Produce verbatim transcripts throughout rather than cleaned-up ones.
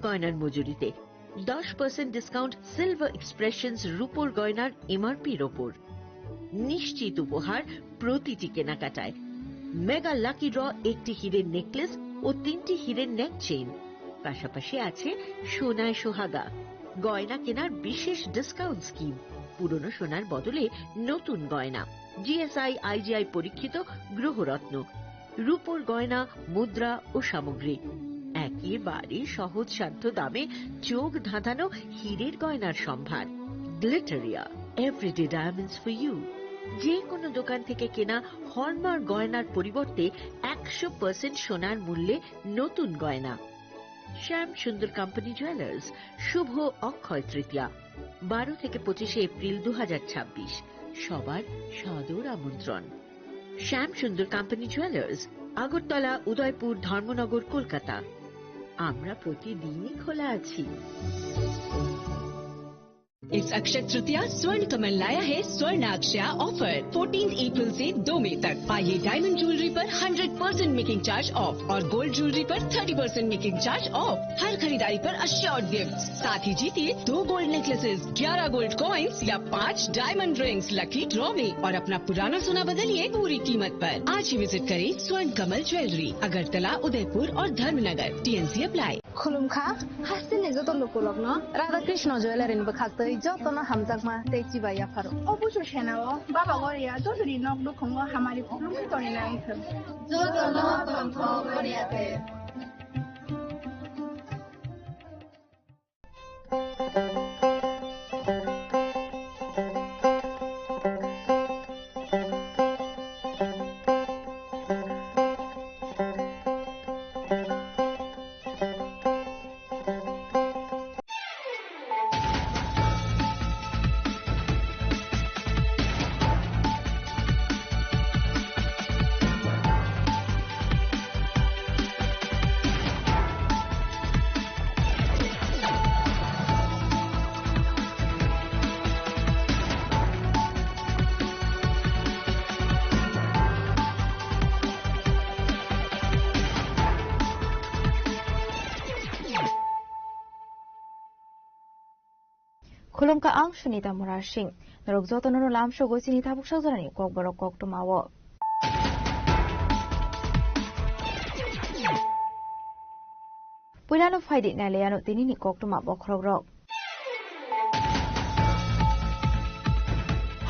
গয়নার মজুরিতে দশ পার্সেন্ট ডিসকাউন্ট সিলভার এক্সপ্রেশনস রূপোর গয়নার এমআরপির ওপর। নিশ্চিত উপহার প্রতিটি কেনাকাটায়। মেগা লাকি ড্র, একটি হীরের নেকলেস ও তিনটি হীরের নেক চেইন। পাশাপাশি আছে সোনায় সোহাগা, গয়না কেনার বিশেষ ডিসকাউন্ট স্কিম, পুরনো সোনার বদলে নতুন গয়না, জিএসআই আইজিআই পরীক্ষিত গ্রহরত্ন, রূপোর গয়না, মুদ্রা ও সামগ্রী। একেবারে সহজসাধ্য দামে চোখ ধাঁধানো হীরের গয়নার সম্ভার। Glitteria, everyday diamonds for you. যে কোনো দোকান থেকে কেনা হলমার্ক গয়নার পরিবর্তে একশো পার্সেন্ট সোনার মূল্যে নতুন গয়না। শ্যাম সুন্দর কোম্পানি জুয়েলার্স, শুভ অক্ষয় তৃতীয়া, বারো থেকে পঁচিশে এপ্রিল দু হাজার ছাব্বিশ। সবার সাদর আমন্ত্রণ। শ্যাম সুন্দর কোম্পানি জুয়েলার্স, আগরতলা, উদয়পুর, ধর্মনগর, কলকাতা। আমরা প্রতিদিনই খোলা আছি। इस अक्षय तृतीया स्वर्ण कमल लाया है स्वर्ण अक्षया ऑफर। फोर्टीन अप्रैल से दो मई तक पाइए डायमंड ज्वेलरी पर hundred percent making charge off और गोल्ड ज्वेलरी पर thirty percent making charge off. हर खरीदारी पर अश्योर्ड गिफ्ट, साथ ही जीतिए दो गोल्ड नेकलेसेस, ग्यारह गोल्ड कॉइन्स या पाँच डायमंड रिंग्स लकी ड्रॉ में और अपना पुराना सोना बदलिए पूरी कीमत पर। आज ही विजिट करें स्वर्ण कमल ज्वेलरी, अगरतला, उदयपुर और Dharmanagar. TNC apply. Khulumkha, hasteni joto lukurokno Radha Krishna Jewellery ni bwkhaktwi jotono hamjakma tei chibai yapharo. O busu senao Baba Goria jotoni nok nukhungo hamari khulumkha tongwi nangthwng. Jotono tongthok Goria te. Khulumkha, ang Sunita Murasing. Norok jotono no lamsogo chini tabuk sajorani kokborok koktwmao. Puilano phaidi nailaiano tinini koktwma bokhorokrok.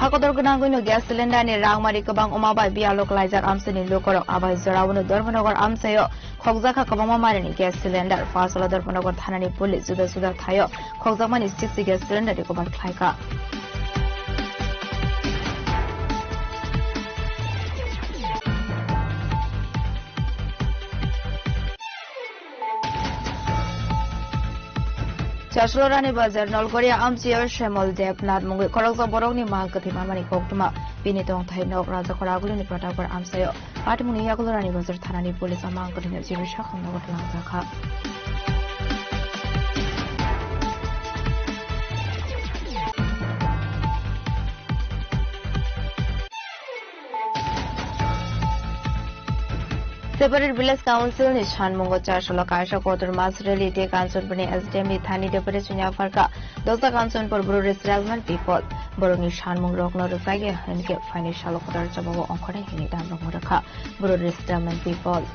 Hakotor gwnangwino gas cylinder ni rangmari kwbang wngma bai biyalo klaijak amchaini lukurok. Abai joraono Dharmanagar amchaio khokjakha kwbangma marini gas cylinder. Phalsalo Dharmanagar thanani police juda juda thaio khokjakmani sixty gas cylinder recover khlaikha. Chaslo Rani Bazar, Nolgoria amchaio Shemol Debnath mungwi khoroksa borokni mang kwthwi manmani koktwma. Bini tongthai nok Rajakhor Agulini Patakhor amchaio. Patimungni yagulo Rani Bazar thanani police o mang kwthwino jibwi sakhang nogo twlangjakha. Separate Village Council ni sanmungo Chasolo kaisa kotor mas rally tei Kanchanpur ni S D M ni thani depression ni apharkha Dosa Kanchanpur Bru Resettlement People. Borokni sanmung rokno rwchagya hinkhe phaini salo kotor jabao ongkhornai hinwi damrokno rwkha Bru Resettlement People.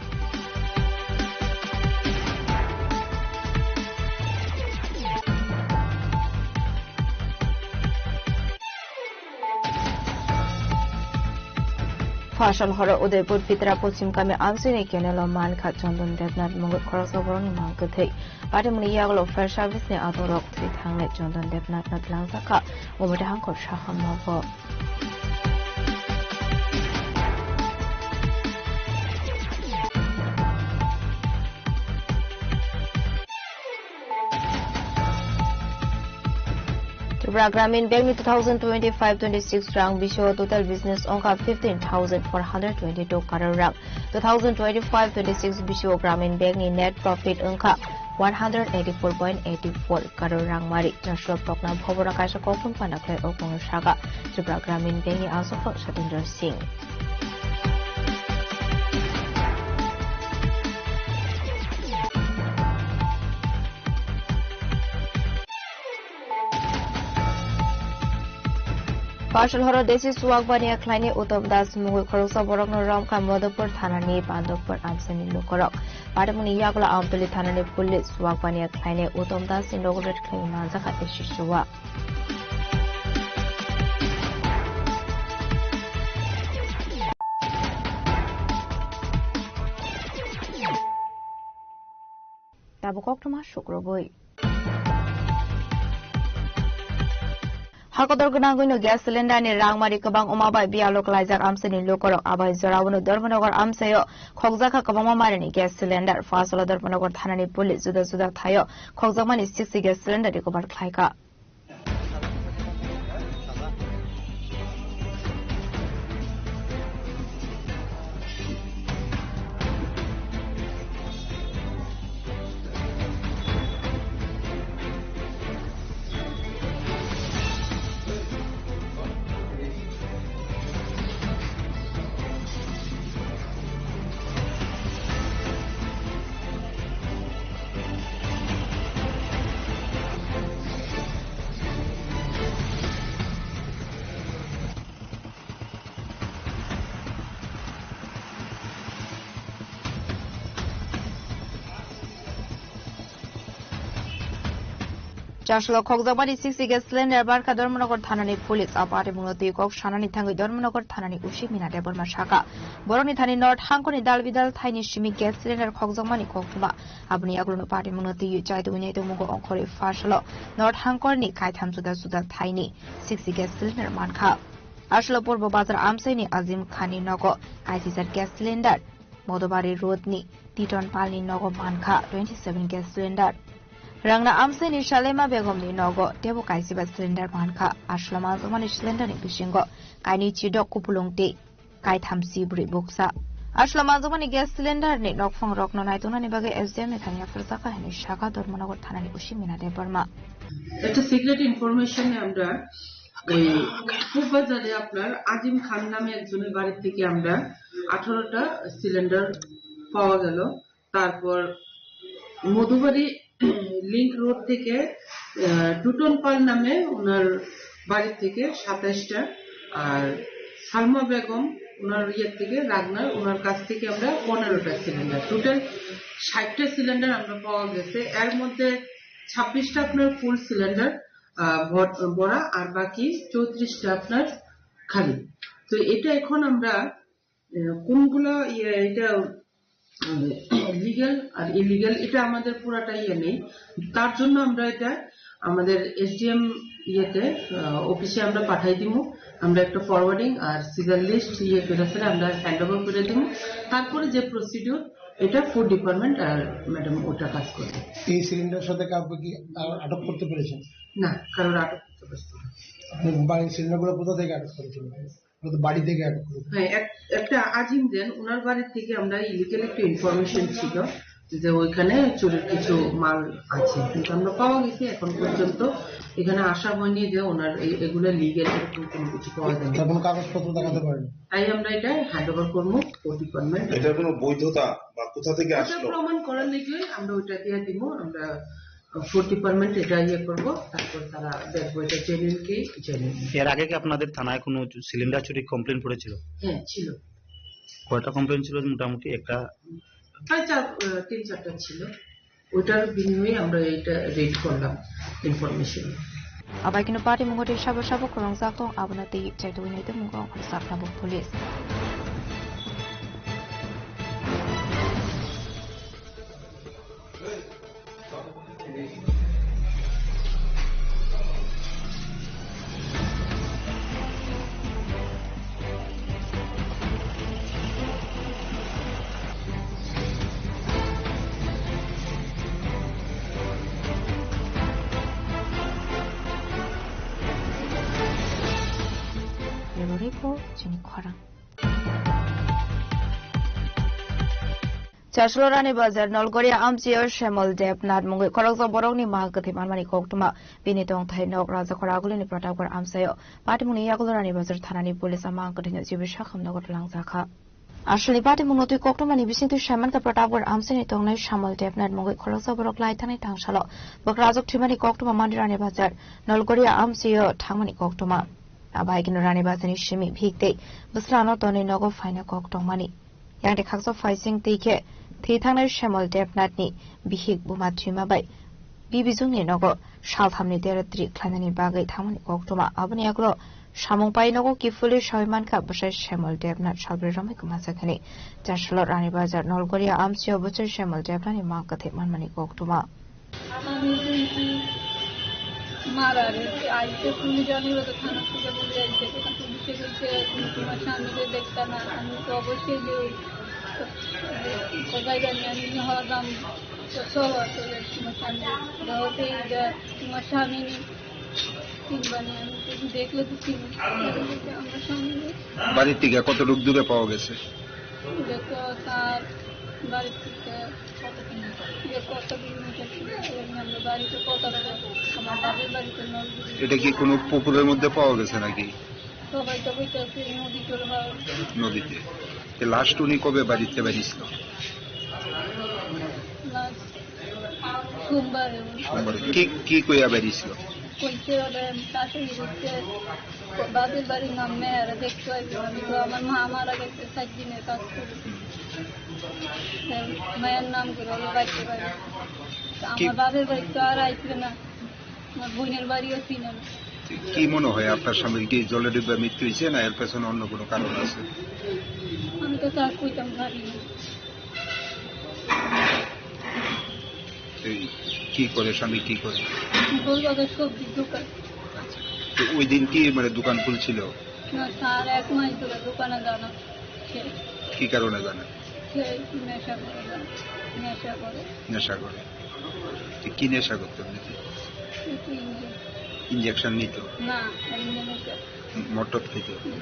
Phalsal horo Udaipur Pitra Pochim Kami amchaini canal o mankha Chondon Debnath mungwi khoroksa borokni mang kwthwi. Patimungni yagulo fire service ni adongrok thwi thangnai Chondon Debnath no twlangjakha, omo tei hangkhor saham nogo. Tripura Gramin Bank ni two thousand twenty-five twenty-six rang bisio total business wngkha fifteen thousand four hundred twenty-two crore rang. Two thousand twenty-five twenty-six bisio Gramin Bank ni net profit wngkha one hundred eighty-four point eighty-four crore rang mari. Chaslo pokna bhobora kaisa kokthum panda khlai o kongno saka Tripura Gramin Bank ni aswk Satendra Singh. Parcel horo desi suwak baniya khlaini Uttom Das mungwi khoroksa borokno romkha Madhupur thanani Bandukpur amchaini lukurok. Patimungni yagulo Amtuli thanani police suwak baniya khlaini Uttom Das ni nogo raid khlaini manjakha esi suwak. Tabuk koktwma sukrubwi. Hakodor gwnangwi no gas cylinder ni rangmari kwbang wngma bai biyalo klaijak amchaini lukurok. Abai jorao no Dharmanagar amchaio khokjakha kwbangma marini gas cylinder. Phasalo Dharmanagar thanani police juda juda thaio khokjakmani sixty gas cylinder recover khlaikha. Chaslo khokjakmani sixty gas cylinder barkha Dharmanagar thanani police. A patimungno twi kok sanani thangwi Dharmanagar thanani O C Mina Debbarma saka, borokni thani North Hangkoni dal bidal thaini simi gas cylinder khokjakmani koktwma. Aboni yagulono patimungno twi chaitwi naitukmungo ongkhorwi phasalo North Hangkorni kaitham juda juda thaini sixty gas cylinder mankha. Aslo Purbo Bazar amchaini Azim Khanni nogo kaisijak gas cylinder, Modobari Road ni Titon Palni nogo mankha twenty seven gas cylinder. Rangna amchaini Salema Begomni nogo tebo kaisiba cylinder mankha. Aslo manjakmani cylinder ni bisingo kainwi chidok kupulung tei kaitham chibrwi bukcha. Aslo manjakmani gas cylinder ni nokphang rokno naituknani bagwi S D M ni thani yapharjakha hinwi saka Dharmanagar thanani O C Mina Debbarma. একটা সিক্রেট ইনফরমেশনে আমরা ওই খুব বাজারে আপনার আজিম খান নামে একজনের বাড়ি থেকে আমরা আঠারোটা সিলিন্ডার পাওয়া গেল। তারপর মধুবাড়ি লিংক রোড থেকে, আহ, টুটন পাল নামে ওনার বাড়ি থেকে সাতাইশটা, আর সালমা বেগম ওনার ইয়ে থেকে, রাগনার, ওনার কাছ থেকে আমরা পনেরোটা সিলিন্ডার, টোটাল ষাটটা সিলিন্ডার আমরা পাওয়া গেছে। এর মধ্যে ছাব্বিশটা আপনার ফুল সিলিন্ডার, আহ, ভর-, ভরা, আর বাকি চৌত্রিশটা আপনার খালি। তো এটা এখন আমরা, আহ, কোনগুলো, ইয়ে, এটা, আহ, লিগ্যাল আর ইলিগ্যাল, এটা আমাদের পুরাটা ইয়ে নেই। তার জন্য আমরা এটা আমাদের এসডিএম ইয়েতে, আহ, অফিসে আমরা পাঠাই দিব। আমরা একটা ফরওয়ার্ডিং আর সিজার লিস্ট ইয়ে করে ফেলে আমরা হ্যান্ড ওভার করে দিব। তারপরে যে প্রসিডিউর, এটা ফুড ডিপার্টমেন্ট আর ম্যাডাম ওটা কাজ করবে। এই সিলিন্ডারের সাথে কাউকে কি আর আটক করতে পেরেছেন? না, কারোর আটক করতে পারছি না। আপনি বাড়ির সিলিন্ডারগুলো কোথা থেকে আটক করেছিলেন? ওনাদের বাড়ি থেকে আটক করেছিলেন? হ্যাঁ, এক-, একটা আজিম দেন, ওনার বাড়ি থেকে আমরা ইলিগাল একটা ইনফরমেশন ছিল যে ওইখানে চুরির কিছু মাল আছে, কিন্তু আমরা পাওয়া গেছে এখন পর্যন্ত এখানে আসা হয়নি যে ওনার এ-, এগুলো লিগ্যাল এরকম কোনো কিছু পাওয়া যায়নি। তার কোনো কাগজপত্র দেখাতে পারেন? তাই আমরা এটা হ্যান্ড ওভার করবো ফুড ডিপার্টমেন্ট। এটার কোনো বৈধতা বা কোথা থেকে এটা আসলো? প্রমাণ করার লেগে আমরা ওইটা দিয়ে দিব, আমরা ফুড ডিপার্টমেন্ট এটা ইয়ে করবো, তারপর তারা দেখবো এটা জেনুইন কি জেনুইন। এর আগে কি আপনাদের থানায় কোনো সিলিন্ডার চুরি কমপ্লেন পড়েছিল? হ্যাঁ, ছিল। কয়টা কমপ্লেন ছিল মোটামুটি? একটা? প্রায় চার, আহ, তিন চারটা ছিল। ওটার বিনিময়ে আমরা এটা রেড করলাম information. Abai kino party mungoti sabo sabo kwrwngjak tong, abono tei chaitugwi naitukmungo ongkhorjak tabuk police. Bureau Report, chini khorang. Chaslo Rani Bazar, Nolgoria amchio Shemal Debnath mungwi khoroksa borokni mang kwthwi manmani koktwma. Bini tongthai nok Rajakhor Agulini Pratapgarh amchaio. Patimungni yagulo Rani Bazar thanani police a mang kwthwino jibi sakham nogo twlangjakha. Aswlni patimungno twi koktwmani bisingtwi saimankha Pratapgarh amchaini tongnai Shemal Debnath mungwi khoroksa borok lai thani thangsalo. Bwkrajwk thwimani koktwma Mandi Rani Bazar, Nolgoria amchaio thangmani koktwma. Abo hai kheno Rani Bazarni simi bihik tei bwsrano tonwi nogo phaina kok tongmani. Yang de khaksa phaising twi khe thwi thangnai Shyamol Debnathni bihik buma thwima bai bibijwngni nogo salthamni tero trik khlainani bagwi thangmani koktwma. Aboni yagulo samung pai nogo kiphilwi sawi mankha bwsai Shyamol Debnath salbrwi romwi kwmajak hwnwi. Chasalo Rani Bazar Nolgoria amchio bwsai Shyamol Debnathni mang kwthwi manmani koktwma. আমি শুনছি মারা গেছে, আইসে পুলিশ জানি ওদের থানা থেকে বলে আইসে, তখন পুলিশে বলছে, "তুমি তোমার স্বামীকে দেখতে না।" আমি তো অবশ্যই যে ওই, তো, তো জায়গা নিয়ে আমি হলাম, তো চলো আসলে তোমার স্বামী, ধরতে এই যে তোমার স্বামী নেই, চিনবা না, আমি তো দেখলে তো চিনি। আমি বলছি, "আমার স্বামী নেই।" বাড়ি থেকে কতটুকু দূরে পাওয়া গেছে? এটা তো তার বাড়ি থেকে কত কিলোমিটার? এটা কত কিলোমিটার ছিল? এর নাম বাড়িতে কত দূর? আমার বাপের বাড়িতে নলগুড়ি। এটা কি কোনো পুকুরের মধ্যে পাওয়া গেছে নাকি? সবাই তো বলতেছে নদী চলে যাওয়া। নদীতে। তো লাস্ট উনি কবে বাড়িতে বেরিয়েছিল? লাস্ট সোমবারে। সোমবারে। কি, কি কইয়া বেরিয়েছিল? কইছে ওরা তাড়াতাড়ি ঘুরতে, বাপের বাড়ির নাম মেয়েরা দেখতে পাইবে। আমি তো আমার মা মারা গেছে, চার দিনের কাজ করেছি। তো মায়ের নাম করে ওরা বাইতে পারে। তো কি আমার বাপের বাড়ি তো আর আইসবে না, আমার বোনের বাড়িও চিনে না। কি মনে হয় আপনার স্বামীর কি জলে ডুবে মৃত্যু হয়েছে না এর পেছনে অন্য কোনো কারণ আছে? আমি তো তা কইতাম পারি না। এই কি করে, স্বামী কি করে? বলবো যে সবজি দোকান। আচ্ছা। তো ওই দিন কি মানে দোকান খুলছিল? না স্যার, এক মাস ধরে দোকানে জানা। সে কি কারণে জানা? সে নেশা করে, নেশা করে। নেশা করে। তো কি নেশা করতো এমনিতে? একটু ইঞ্জে- ইঞ্জেকশন নিত? না, এমনি নেশা। মটত খেত? হুম।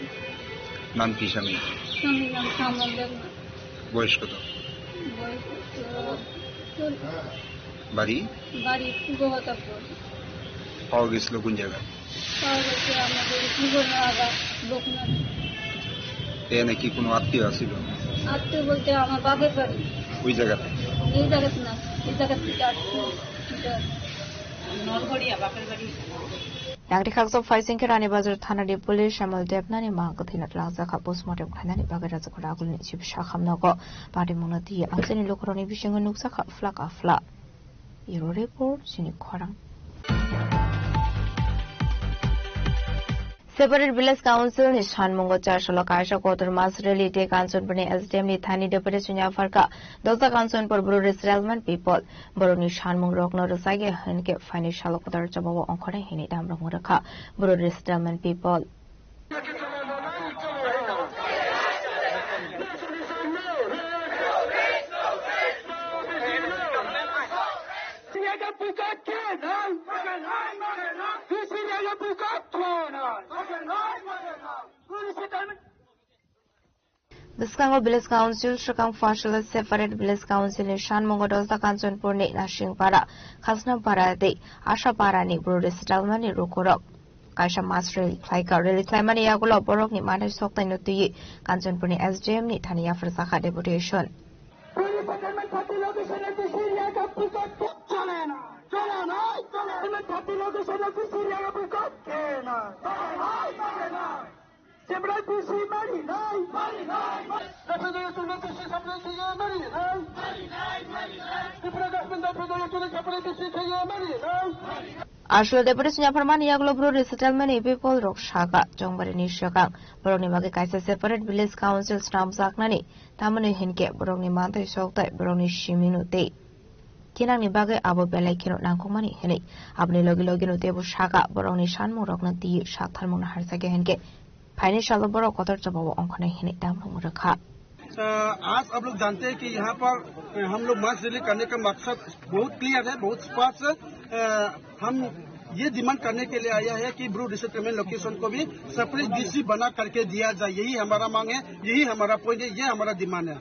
নাম কি স্বামী? স্বামীর নাম শ্যামল দেবনাথ। বয়স কত? বয়স তো চল্লিশ। বাড়ি? বাড়ি পূর্ব প্রতাপগড়। পাওয়া গেছিল কোন জায়গায়? পাওয়া গেছে আমাদের পূর্ব নওয়াগাঁ, লোকনাথ। এ নাকি কোনো আত্মীয় আছিল? আত্মীয় বলতে আমার বাপের বাড়ি। ওই জায়গাতে? এই জায়গাতে না, এই জায়গা থেকে আসছে। এটা নলগড়িয়া বাপের বাড়ি। Nangri khaksa phaising khe Rani Bazar thana ni police Shyamol Debnathni mang kwthwino twlangjakha postmortem khlainani bagwi rajak ragulni chibisa khamnogo. Patimungno twi amchaini lukurokni bisingo nukjakha flak afla. Bureau Report, chini khorang. Separate Village Council ni sanmungo Chasalo kaisa kotor mass rally tei Kanchanpurni S D M ni thani deputy swinya pharkha Dosa Kanchanpur Bru Resettlement People. Borokni sanmungrokno rwchagya hinkhe phaini salo kotor jobabo ongkhornai hinwi damrokno rwkha Bru Resettlement People. Bwskango Village Council swkang Pharsala Separate Village Council ni sanmungo Dosda Kanchanpur ni Nasingpara, Khasnapara tei Asapara ni Bru Resettlement ni lukurok kaisa mass rally khlaikha. Rally khlaimani yagulo borokni manwi soktaino twiwi Kanchanpur ni S D M ni thani yapharjakha deputation. Aswk deputation yapharmani yagulo Bru Resettlement ni people rok sakha, chongbari ni swkang borokni bagwi kaisa separate village council swnamjaknani, tamoni hinkhe borokni mantwi soktai borokni simino tei kinangni bagwi abo belai kheno nangkukmani hinwi. Aboni logi logino teibo sakha borokni sanmungrokno twiwi saktharmungno harjakya hinkhe phaini salo borok kotor jobabo ongkhornai hinwi damrokno rwkha. अ, आज आप लोग जानते हैं कि यहाँ पर, अ, हम लोग मास रैली करने का मकसद बहुत क्लियर है, बहुत स्पष्ट है। अ, हम ये डिमांड करने के लिए आया है कि ब्रू रिसेटलमेंट लोकेशन को भी सेपरेट डीसी बना करके दिया जाए, यही हमारा मांग है, यही हमारा पॉइंट है, ये हमारा डिमांड है।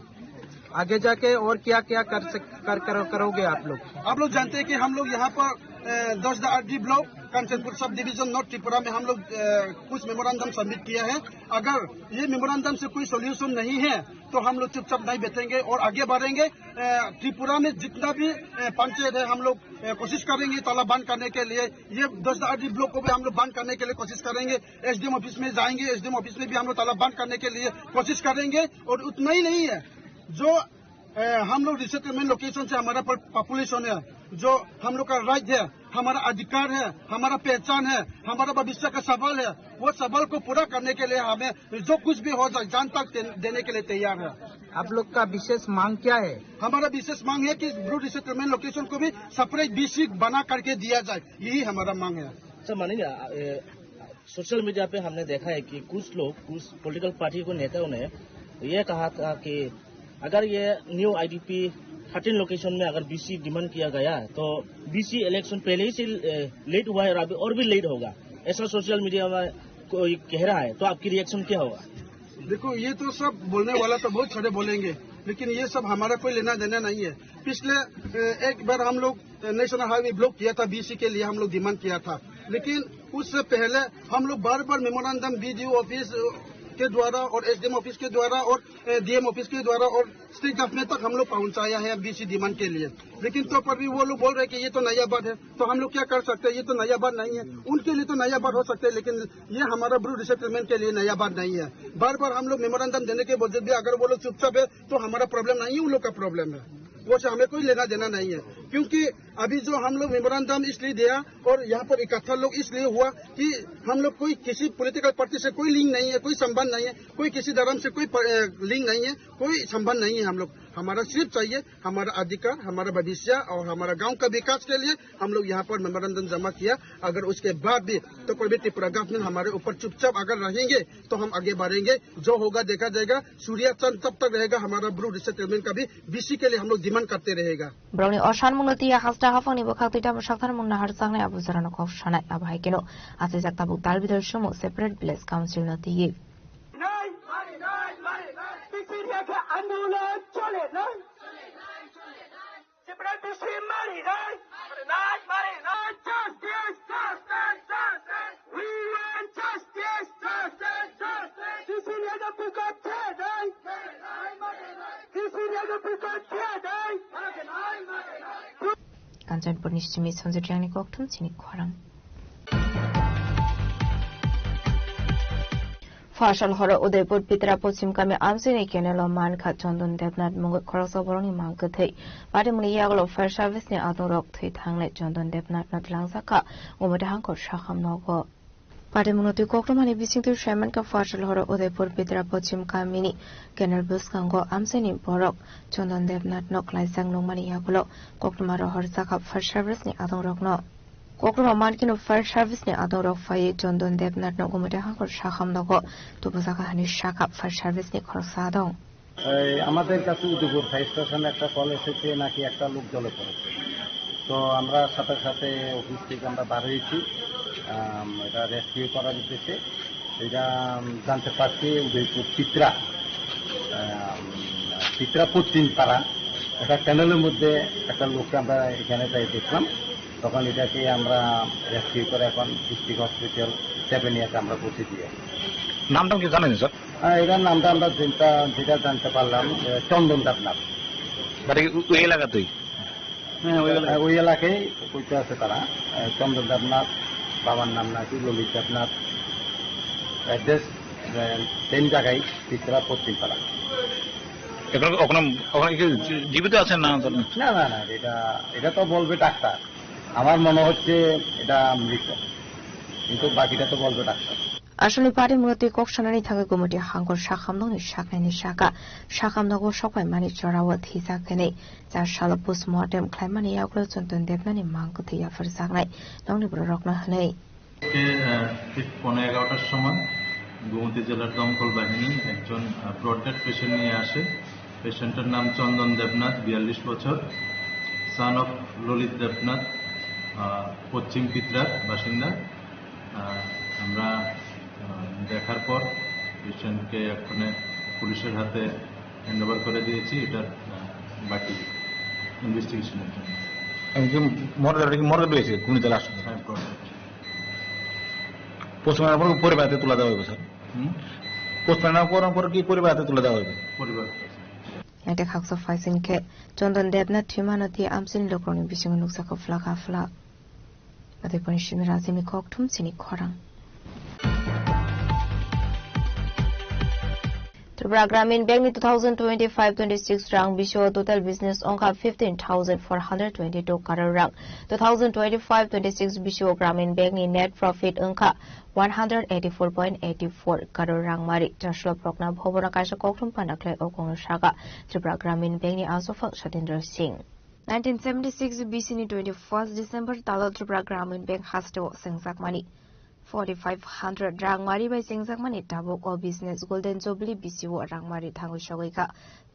आगे जाके और क्या क्या कर सक-, कर, कर, करोगे आप लोग? आप लोग जानते हैं कि हम लोग यहाँ पर दस RD block, Kanchanpur sub division, north Tripura में हम लोग अ, कुछ मेमोरेंडम सबमिट किया है। अगर ये मेमोरेंडम से कोई सॉल्यूशन नहीं है तो हम लोग चुपचाप नहीं बैठेंगे और आगे बढ़ेंगे। अ, त्रिपुरा में जितना भी अ, पंचायत है, हम लोग अ, कोशिश करेंगे ताला बंद करने के लिए। ये दस आरडी ब्लॉक को भी हम लोग बंद करने के लिए कोशिश करेंगे। एसडीएम ऑफिस में जाएंगे, एसडीएम ऑफिस में भी हम लोग ताला बंद करने के लिए कोशिश करेंगे। और उतना ही नहीं है, जो अ, हम लोग रिसेटलमेंट लोकेशन से हमारा पॉपुलेशन है, जो हम लोग का राइट है, हमारा अधिकार है, हमारा पहचान है, हमारा भविष्य का सवाल है, वो सवाल को पूरा करने के लिए हमें जो कुछ भी हो जाए, जान तक दे- देने के लिए तैयार है। आप लोग का विशेष मांग क्या है? हमारा विशेष मांग है कि ब्रू रिसेटलमेंट लोकेशन को भी सेपरेट बीसी बना करके दिया जाए, यही हमारा मांग है। सर, मानिए, अ, सोशल मीडिया पे हमने देखा है कि कुछ लोग, कुछ पॉलिटिकल पार्टी के नेताओं ने ये कहा था कि अगर ये न्यू आईडीपी थर्टीन लोकेशन में अगर बीसी डिमांड किया गया तो बीसी इलेक्शन पहले ही से, ए, लेट हुआ है और अभी और भी लेट होगा, ऐसा सोशल मीडिया में कोई कह रहा है, तो आपकी रिएक्शन क्या होगा? देखो, ये तो सब बोलने वाला तो बहुत सारे बोलेंगे, लेकिन ये सब हमारा कोई लेना देना नहीं है। पिछले, ए, एक बार हम लोग नेशनल हाईवे ब्लॉक किया था, बीसी के लिए हम लोग डिमांड किया था, लेकिन उससे पहले हम लोग बार बार मेमोरेंडम बीडीओ ऑफिस के द्वारा और एसडीएम ऑफिस के द्वारा और डीएम ऑफिस के द्वारा और स्टेट गवर्नमेंट तक हम लोग पहुंचाया है बीसी डिमांड के लिए। लेकिन तो पर भी वो लोग बोल रहे कि ये तो नया बात है, तो हम लोग क्या कर सकते हैं, ये तो नया बात नहीं है। उनके लिए तो नया बात हो सकता है, लेकिन ये हमारा ब्रू रिसेटलमेंट के लिए नया बात नहीं है। बार बार हम लोग मेमोरेंडम देने के बावजूद भी अगर वो लोग चुपचाप है तो हमारा प्रॉब्लम नहीं है, उन लोग का प्रॉब्लम है। वो से हमें कोई लेना देना नहीं है, क्योंकि अभी जो हम लोग मेमोरेंडम इसलिए दिया और यहाँ पर इकट्ठा लोग इसलिए हुआ कि हम लोग कोई किसी पॉलिटिकल पार्टी से कोई लिंक नहीं है, कोई संबंध नहीं है, कोई किसी धर्म से कोई प-, अ, लिंक नहीं है, कोई संबंध नहीं है। हम लोग, हमारा सिर्फ चाहिए हमारा अधिकार, हमारा भविष्य और हमारा गांव का विकास के लिए हम लोग यहाँ पर मेमोरेंडम जमा किया। अगर उसके बाद भी तो कोई भी त्रिपुरा गवर्नमेंट हमारे ऊपर चुपचाप अगर रहेंगे तो हम आगे बढ़ेंगे। जो होगा देखा जाएगा। सूर्या चंद तब तक रहेगा, हमारा ब्रू रिसेटलमेंट का भी बीसी के लिए हम लोग डिमांड करते रहेगा। Borokni osan mungno tiya hasta haphangni bwkhak twi tamo sakthar mungna harjaknai abo jorano kok sanai. Abo hai kheno achijak tabuk dal bidal sumo separate village council no twi. নাই, মারি নাই, মারি নাই। পিছিয়ে রেখে আন্দোলন চলে নাই। সেপারেট ডিসি মারি নাই, মারি নাই, মারি নাই। Justice, justice, justice. We want justice, justice, justice. DC রেখে পিকআপ ছেড়ে নাই। মারি নাই, মারি নাই। ডিসি রেখে পিকআপ ছেড়ে নাই। মারি নাই, মারি নাই। Kanchanpurni simi Sanjay Triangni kokthum chini khorang. Pharsal horo Udaipur Pitra Pochim Kami amchaini canal o mankha Chondon Debnath mungwi khoroksa borokni mang kwthwi. Patimungni yagulo fire service ni adongrok thwi thangnai Chondon Debnath no twlangjakha Gumati Hangkor sakham nogo. Patimungno twi kokrumani bisingtwi saimankha Pharsal horo Udaipur Pitra Pochim Kamini canal bwskango amchaini borok Chondon Debnath no klaijak nungmani yagulo kokruma rohorjakha fire service ni adongrokno. Kokruma mankhe no fire service ni adongrok phaiwi Chondon Debnath no Gumati Hangkor sakham nogo tubujak hwnwi sakha fire service ni khoroksa adong. এই আমাদের কাছে উদয়পুর ফায়ার স্টেশনে একটা কল এসেছে, নাকি একটা লোক জলে পড়েছে। তো আমরা সাথে সাথে অফিস থেকে আমরা বার হয়েছি, আম, এটা রেস্কিউ করার উদ্দেশ্যে। এটা, আম, জানতে পারছি উদয়পুর চিত্রা, আম, চিত্রা পশ্চিম পাড়া, একটা ক্যানেলের মধ্যে একটা লোককে আমরা এখানে তাই দেখলাম। তখন এটাকে আমরা রেস্কিউ করে এখন ডিস্ট্রিক্ট হসপিটাল সেভেনিয়াতে আমরা পৌঁছে দিয়ে আসি। নামটা কি জানেন, স্যার? হ্যাঁ, এটার নামটা আমরা যেটা, যেটা জানতে পারলাম, এ, চন্দন দেবনাথ। বাড়ি ও-, ওই এলাকাতেই? হ্যাঁ, ওই এলাকায়। হ্যাঁ, ওই এলাকায় পৌঁছে আছে তারা। এ, চন্দন দেবনাথ, বাবার নাম নাকি ললিত দেবনাথ। অ্যাড্রেস, এ, সেম জায়গায়, পিত্রা পশ্চিম পাড়া। এখন ওখানে, ওখানে কি জী-, জীবিত আছেন না? না, না, না, এটা, এটা তো বলবে ডাক্তার। আমার মনে হচ্ছে এটা মৃত, কিন্তু বাকিটা তো বলবে doctor. Aswkni patimungno twi kok sanani thangwi Gumati Hangkor sakhamnokni saknaini saka sakhamnogo sokpaimani jorao thwijak hwnwi char salo postmortem khlaimani yagulo Chondon Debnathni mang kwthwi yapharjaknai nokni bororokno hwnwi. আজকে, আহ, ঠিক পৌনে এগারোটার সময় গোমতী জেলার দমকল বাহিনী একজন, আহ, ব্রড ডেড পেশেন্ট নিয়ে আসে। পেশেন্টের নাম চন্দন দেবনাথ, বিয়াল্লিশ বছর, সন অফ ললিত দেবনাথ, আহ, পশ্চিম পিত্রার বাসিন্দা। আহ, আমরা, আহ, দেখার পর পেশেন্টকে এক্ষণে পুলিশের হাতে হ্যান্ডওভার করে দিয়েছি এটার, আহ, বাকি ইনভেস্টিগেশনের জন্য। Morgue, morgue রয়েছে, খুনিতে লাশ। পোস্টমর্টম পর পরিবার হাতে তুলে দেওয়া হবে, স্যার। হুম? পোস্টমর্টম করার পর কি পরিবার হাতে তুলে দেওয়া হবে? পরিবার। Ede khaksa phaising khe Chondon Debnath thwimano tei amchini lukurokni bisingo nukjakha phlak ha phlak. Ade poni simi rajini kokthum chini khorang. Tripura Gramin Bank ni two thousand twenty-five twenty-six rang bisio total business ongkha fifteen thousand four hundred twenty-two crore rang. Two thousand twenty-five twenty-six bisio Gramin Bank ni net profit ongkha one hundred eighty-four point eighty-four crore rang mari. Chaslo prokna bhobono kaisa kokthum panda khlai o kongno saka Tripura Gramin Bank ni asofak Satendra Singh. Nineteen seventy-six B C ni twenty-first December talo Tripura Gramin Bank hasteo sengjakmani forty-five hundred rangmari bai chengjakmani tabuk o business Golden Jubilee B C o rangmari thangwi sogwi kha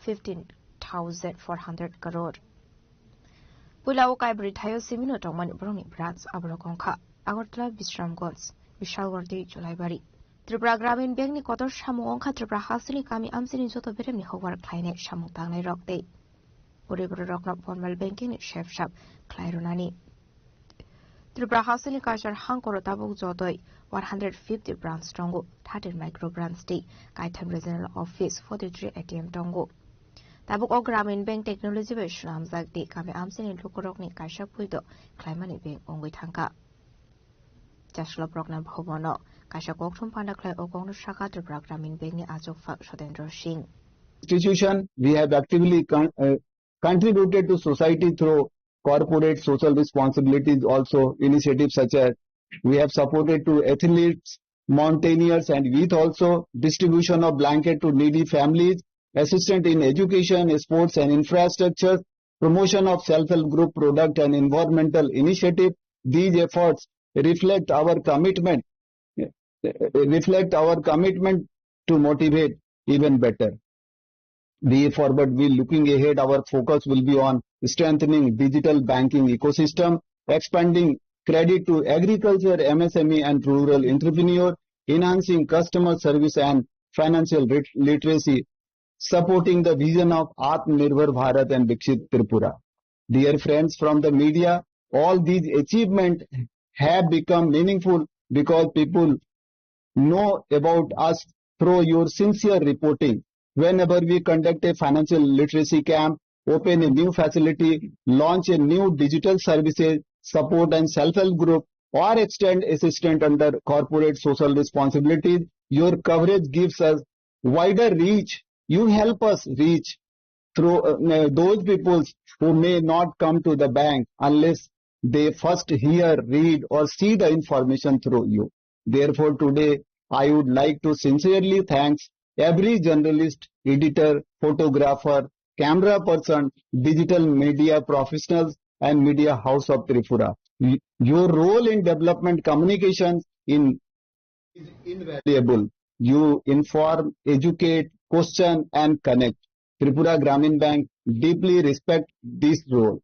fifteen thousand four hundred crore. Puila o Kaibri thaio simino tongmani borokni branch aborok wngkha Agartala, Bisramganj, Bishalwardi, Jolaibari. Tripura Gramin Bank ni kotor samung wngkha Tripura hasteni kami amchini joto beremni hokbar khlainai samung tangnairok tei poribororokno formal banking ni sepsap khlai rwnani. Tripura hasteni kaisar hangkoro tabuk jotoi one hundred fifty branch tongo, thirteen micro branch tei kaitham regional office, forty-three A T M tongo. Tabuk o Gramin Bank technology bai swnamjak tei kami amchini lukurokni kaisa puido khlaimani bank wngwi thangkha. Chaslo prokna bhobono kaisa kokthum panda khlai o kokno saka Tripura Gramin Bank ni achuk phak Satendra Singh. Institution, we have actively con-, uh, contributed to society through corporate social responsibilities also, initiatives such as we have supported to athletes, mountaineers and youth also, distribution of blanket to needy families, assistance in education, sports and infrastructure, promotion of self-help group product and environmental initiative. These efforts reflect our commitment, reflect our commitment to motivate even better. Way forward, we looking ahead, our focus will be on strengthening digital banking ecosystem, expanding credit to agriculture, M S M E and rural entrepreneur, enhancing customer service and financial lit-, literacy, supporting the vision of Atmanirbhar Bharat and Viksit Tripura. Dear friends from the media, all these achievements have become meaningful because people know about us through your sincere reporting. Whenever we conduct a financial literacy camp, open a new facility, launch a new digital services, support and self-help group, or extend assistance under corporate social responsibilities, your coverage gives us wider reach. You help us reach through, uh, those people who may not come to the bank unless they first hear, read, or see the information through you. Therefore, today I would like to sincerely thanks every journalist, editor, photographer, camera person, digital media professionals, and media house of Tripura. Y-, your role in development communication in is invaluable. You inform, educate, question, and connect. Tripura Gramin Bank deeply respect this role.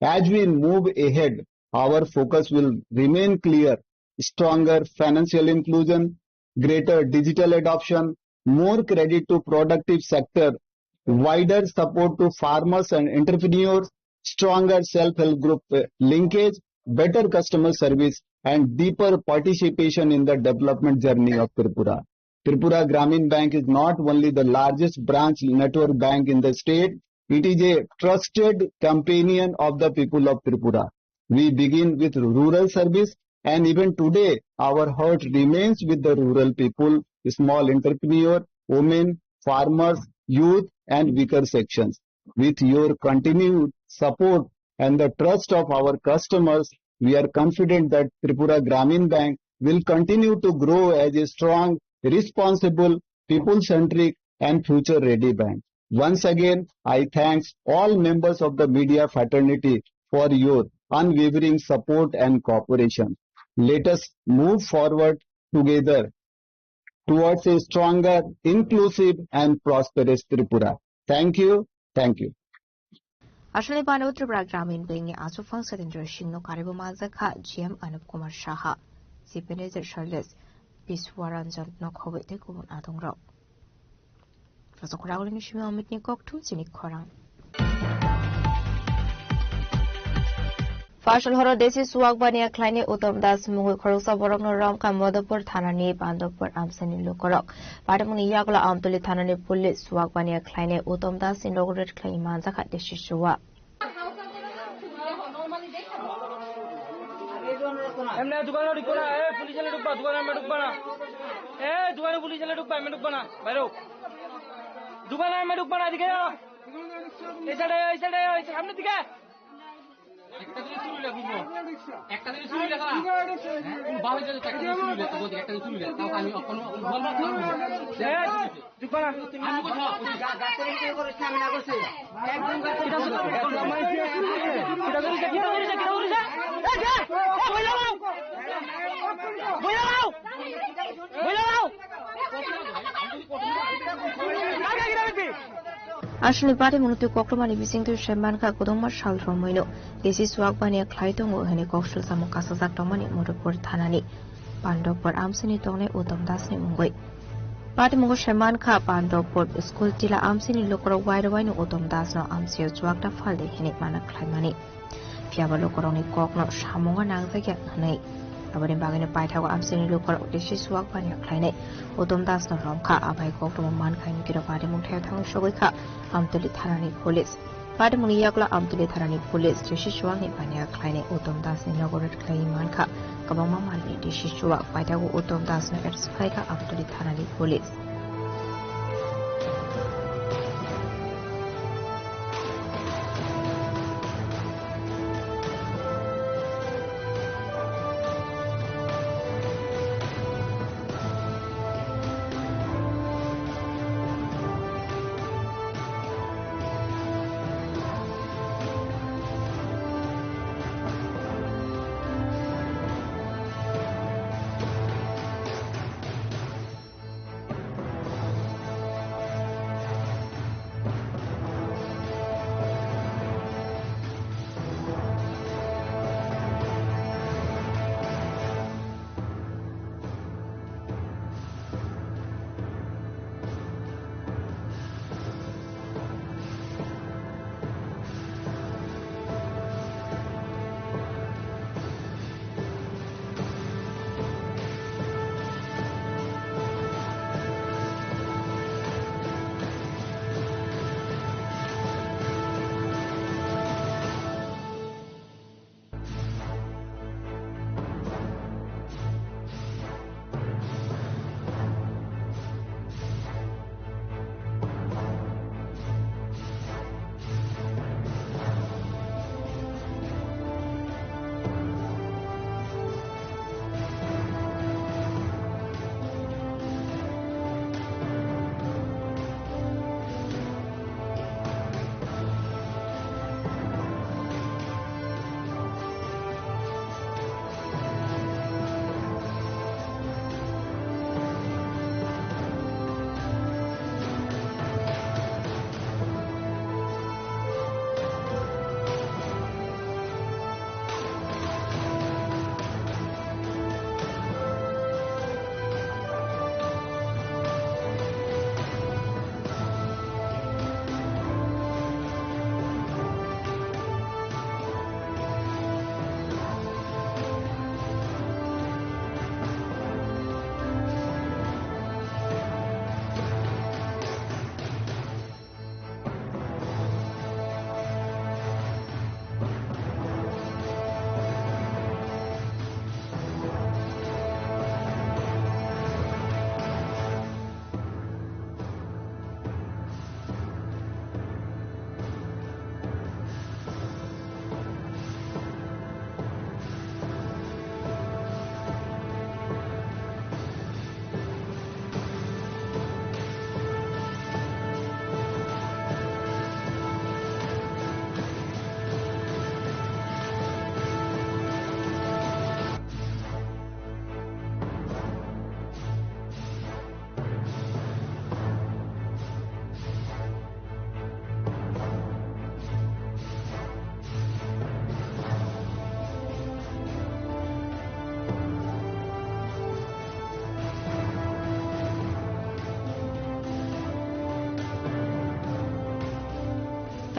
As we move ahead, our focus will remain clear: stronger financial inclusion, greater digital adoption, more credit to productive sector, wider support to farmers and entrepreneurs, stronger self-help group, uh, linkage, better customer service, and deeper participation in the development journey of Tripura. Tripura Gramin Bank is not only the largest branch network bank in the state, it is a trusted companion of the people of Tripura. We begin with rural service, and even today, our heart remains with the rural people, small entrepreneur, women, farmers, youth, and weaker sections. With your continued support and the trust of our customers, we are confident that Tripura Gramin Bank will continue to grow as a strong, responsible, people-centric, and future-ready bank. Once again, I thanks all members of the media fraternity for your unwavering support and cooperation. Let us move forward together towards a stronger, inclusive, and prosperous Tripura. Thank you. Thank you. Aswkni bano Tripura Gramin Bank ni achuk phang Satendra Singh no karibo manjak kha G M Anup Kumar Saha, Chief Manager Shailesh Biswaranjan no khobwi tei kubun adongrok. Rajak Ragolini simi Amit ni kokthum chini khorang. Phasal horo desi suwak baniya khlainai Uttom Das mungwi khoroksa borokno romkha Madhopur thanani Pandopur amchaini lukurok. Patimungni yagulo Amtuli thanani police suwak baniya khlainai Uttom Das ni nogo raid khlai manjakha desi suwak. Emne dukan rok dikona, eh, police le dukba, dukan me dukba na. Eh, dukan police le dukba, me dukba na. Bairo. Dukan me dukba na, dike yo. Ei side ayo, ei side ayo, ei side, samne dike. একটা জিনিস শুনবি না, বুঝবো? একটা জিনিস শুনবি না, খারাপ। হ্যাঁ? বাবা যদি একটা জিনিস শুনবি না, তো বলছি, একটা জিনিস শুনবি না, তাও আমি কোনো বলবো না। এই, দোকান। আমি কোথাও Aswkni patimungno twi kokrwmani bisingtwi se mankha kwbangma sal romwino. Desi suwak baniya khlai tongo hwnwi kok sulsamung kasajak tongmani Madhopur thanani Pandopur amchaini tongnai Uttom Dasni mungwi. Patimungo se mankha Pandopur school tila amchaini lukurok wairok waino Uttom Dasno amchaio chuwak ta phaldi hwnwi mana khlaimani. Phiyaba lukurokni kokno samungo nangjakya hwnwi. Aboni bagwino paithago amchaini lukurok desi suwak baniya khlainai Uttom Dasno romkha, abai koktwma mankha hwnwi kiro patimung thaio thangwi sogwi kha Amtuli thanani police. Patimungni yagulo Amtuli thanani police desi suwakni baniya khlainai Uttom Dasni nogo raid khlaiwi mankha kwbangma manwi desi suwak. Paithago Uttom Dasno arrest khlaikha Amtuli thanani police.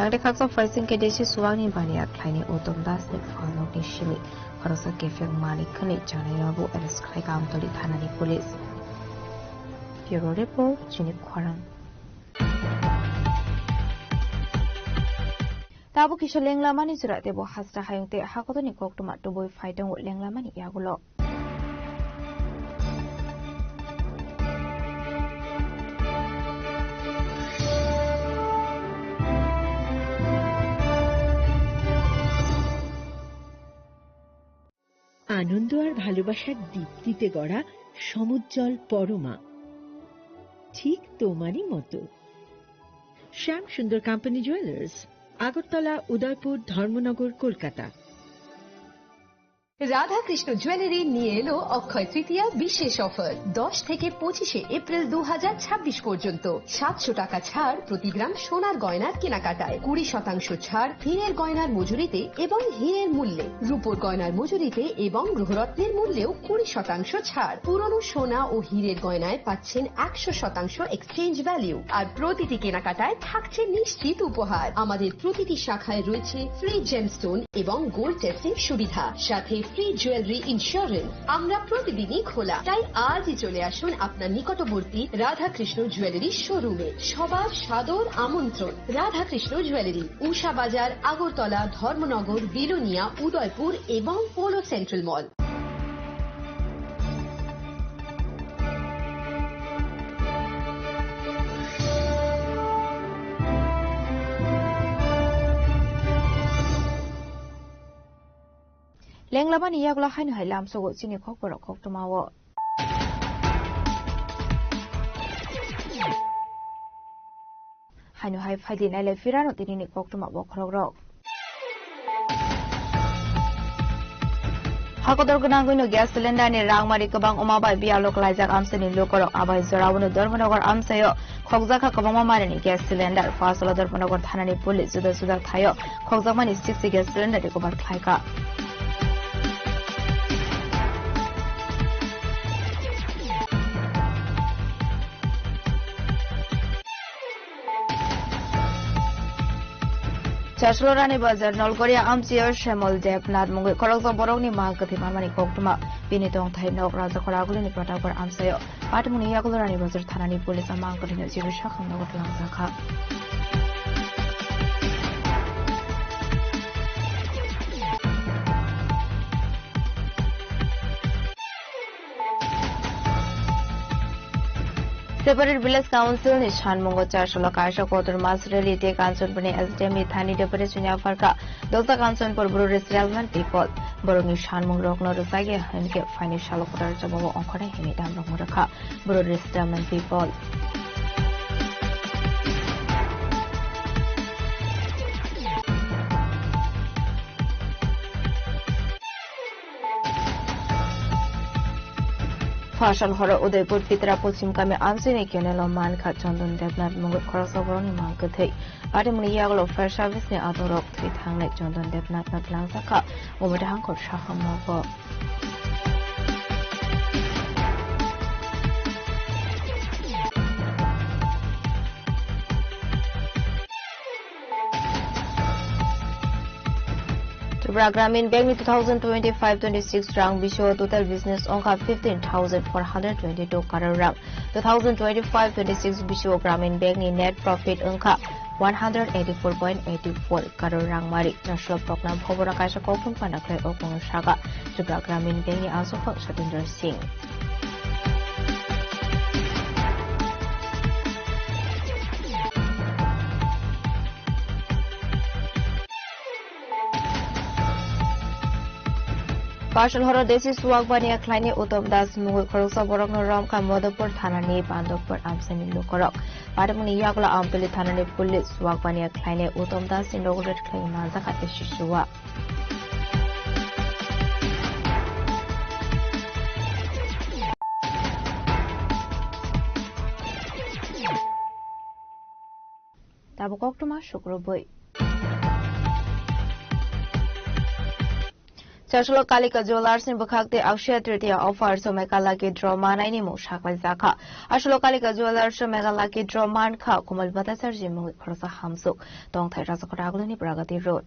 Ang de khaksa phaising khe D C Suwakni baniya khlaini Uttom Dasni phalnokni simi khoroksa kefeng malik khani chanai rokbo arrest khlai kha Amtoli thanani police. Bureau report, chini khorang. Tabuk kisa lenglamani jora tebo hasta hayung tei hakotorni koktwma tubui phai tongo lenglamani yagulo. আনন্দ আর ভালোবাসার দীপ্তিতে গড়া সমুজ্জ্বল পরমা, ঠিক তোমারই মতো। শ্যাম সুন্দর company jewellers, Agartala, উদয়পুর, ধর্মনগর, কলকাতা। রাধাকৃষ্ণ জুয়েলারি নিয়ে এলো অক্ষয় তৃতীয়া বিশেষ অফার। দশ থেকে পঁচিশে এপ্রিল দু হাজার ছাব্বিশ পর্যন্ত সাতশো টাকা ছাড় প্রতি গ্রাম সোনার গয়নার কেনাকাটায়, কুড়ি শতাংশ ছাড় হীরের গয়নার মজুরিতে এবং হীরের মূল্যে, রূপোর গয়নার মজুরিতে এবং গ্রহরত্নের মূল্যেও কুড়ি শতাংশ ছাড়। পুরনো সোনা ও হীরের গয়নায় পাচ্ছেন একশো শতাংশ এক্সচেঞ্জ ভ্যালু, আর প্রতিটি কেনাকাটায় থাকছে নিশ্চিত উপহার। আমাদের প্রতিটি শাখায় রয়েছে ফ্রি জেমস্টোন এবং গোল্ড টেস্টিং সুবিধা, সাথে ফ্রি জুয়েলারি ইন্স্যুরেন্স। আমরা প্রতিদিনই খোলা, তাই আজই চলে আসুন আপনার নিকটবর্তী রাধাকৃষ্ণ জুয়েলারি শোরুমে। সবার সাদর আমন্ত্রণ। রাধাকৃষ্ণ জুয়েলারি, উষা বাজার, আগরতলা, ধর্মনগর, বিলোনিয়া, উদয়পুর এবং polo central mall. Lenglamani yagulo haino hai lamsogo chini kokborok koktwmao. Haino hai phaidi nailai phirano tinini koktwma bokhorokrok. Hakotor gwnangwino gas cylinder ni rangmari kwbang wngma bai biyalo klaijak amchaini lukorok, abai joraono Dharmanagar amchaio khokjakha kwbangma marini gas cylinder. Phaisalo Dharmanagar thanani police juda juda thaio khokjakmani sixty gas cylinder recover khlaikha. Chaslo Rani Bazar, Nolgoria amchaio Shemol Debnath mungwi khoroksa borokni mang kwthwi manmani koktwma. Bini tongthai nok Rajakhor agulini Pratapgarh amchaio. Patimungni yagulo Rani Bazar thanani police a mang kwthwino jibwi sakhang nogo twlangjakha. Separate Village Council ni sanmungo Chaslo kaisa kotor mas rally tei Kanchanpurni S D M ni thani deputation yapharkha. Dosa Kanchanpur Bru Resettlement People borokni sanmungrokno rwchagya hinkhe phaini salo kwtal jobabo ongkhornai hinwi damrokno rwkha Bru Resettlement People. Phaisal horo Udaipur Pitra Pochim Kami amchaini canal o mankha Chondon Debnath mungwi khoroksa borokni mang kwthwi. Patimungni yagulo fire service ni adongrok thwi thangnai Chondon Debnath no twlangjakha Gumati Hangkhor Saham nogo. Tripura Gramin Bank ni two thousand twenty-five twenty-six rang bisio total business wngkha fifteen thousand four hundred twenty-two crore rang. Two thousand twenty-five twenty-six bisio Gramin Bank ni net profit wngkha one hundred eighty-four point eighty-four crore rang mari. Chaslo prokna bhobora kaisa kokthum panda khlai o kung saka Tripura Gramin Bank ni aswk Satendra Singh. Phaisal horo desi suwak baniya khlaini Uttom Das mungwi khoroksa borokno romkha Madhupur thanani Bandopur amchaini lukorok. Patimungni yagulo Amtoli thanani police suwak baniya khlaini Uttom Das ni nogo raid khlai manjakha S C suwak. Tabuk koktwma sukrubwi. Chasolo Kalika Jewellers ni bwkhak tei Akshaya Tritiya offer so Mega Lucky Draw manaini mung saklai jakha. Asolo Kalika Jewellers so Mega Lucky Draw mankha Komal Bhattacharjee mungwi khoroksa hamsuk. Tongthai Rajakhor Agulini Pragati Road.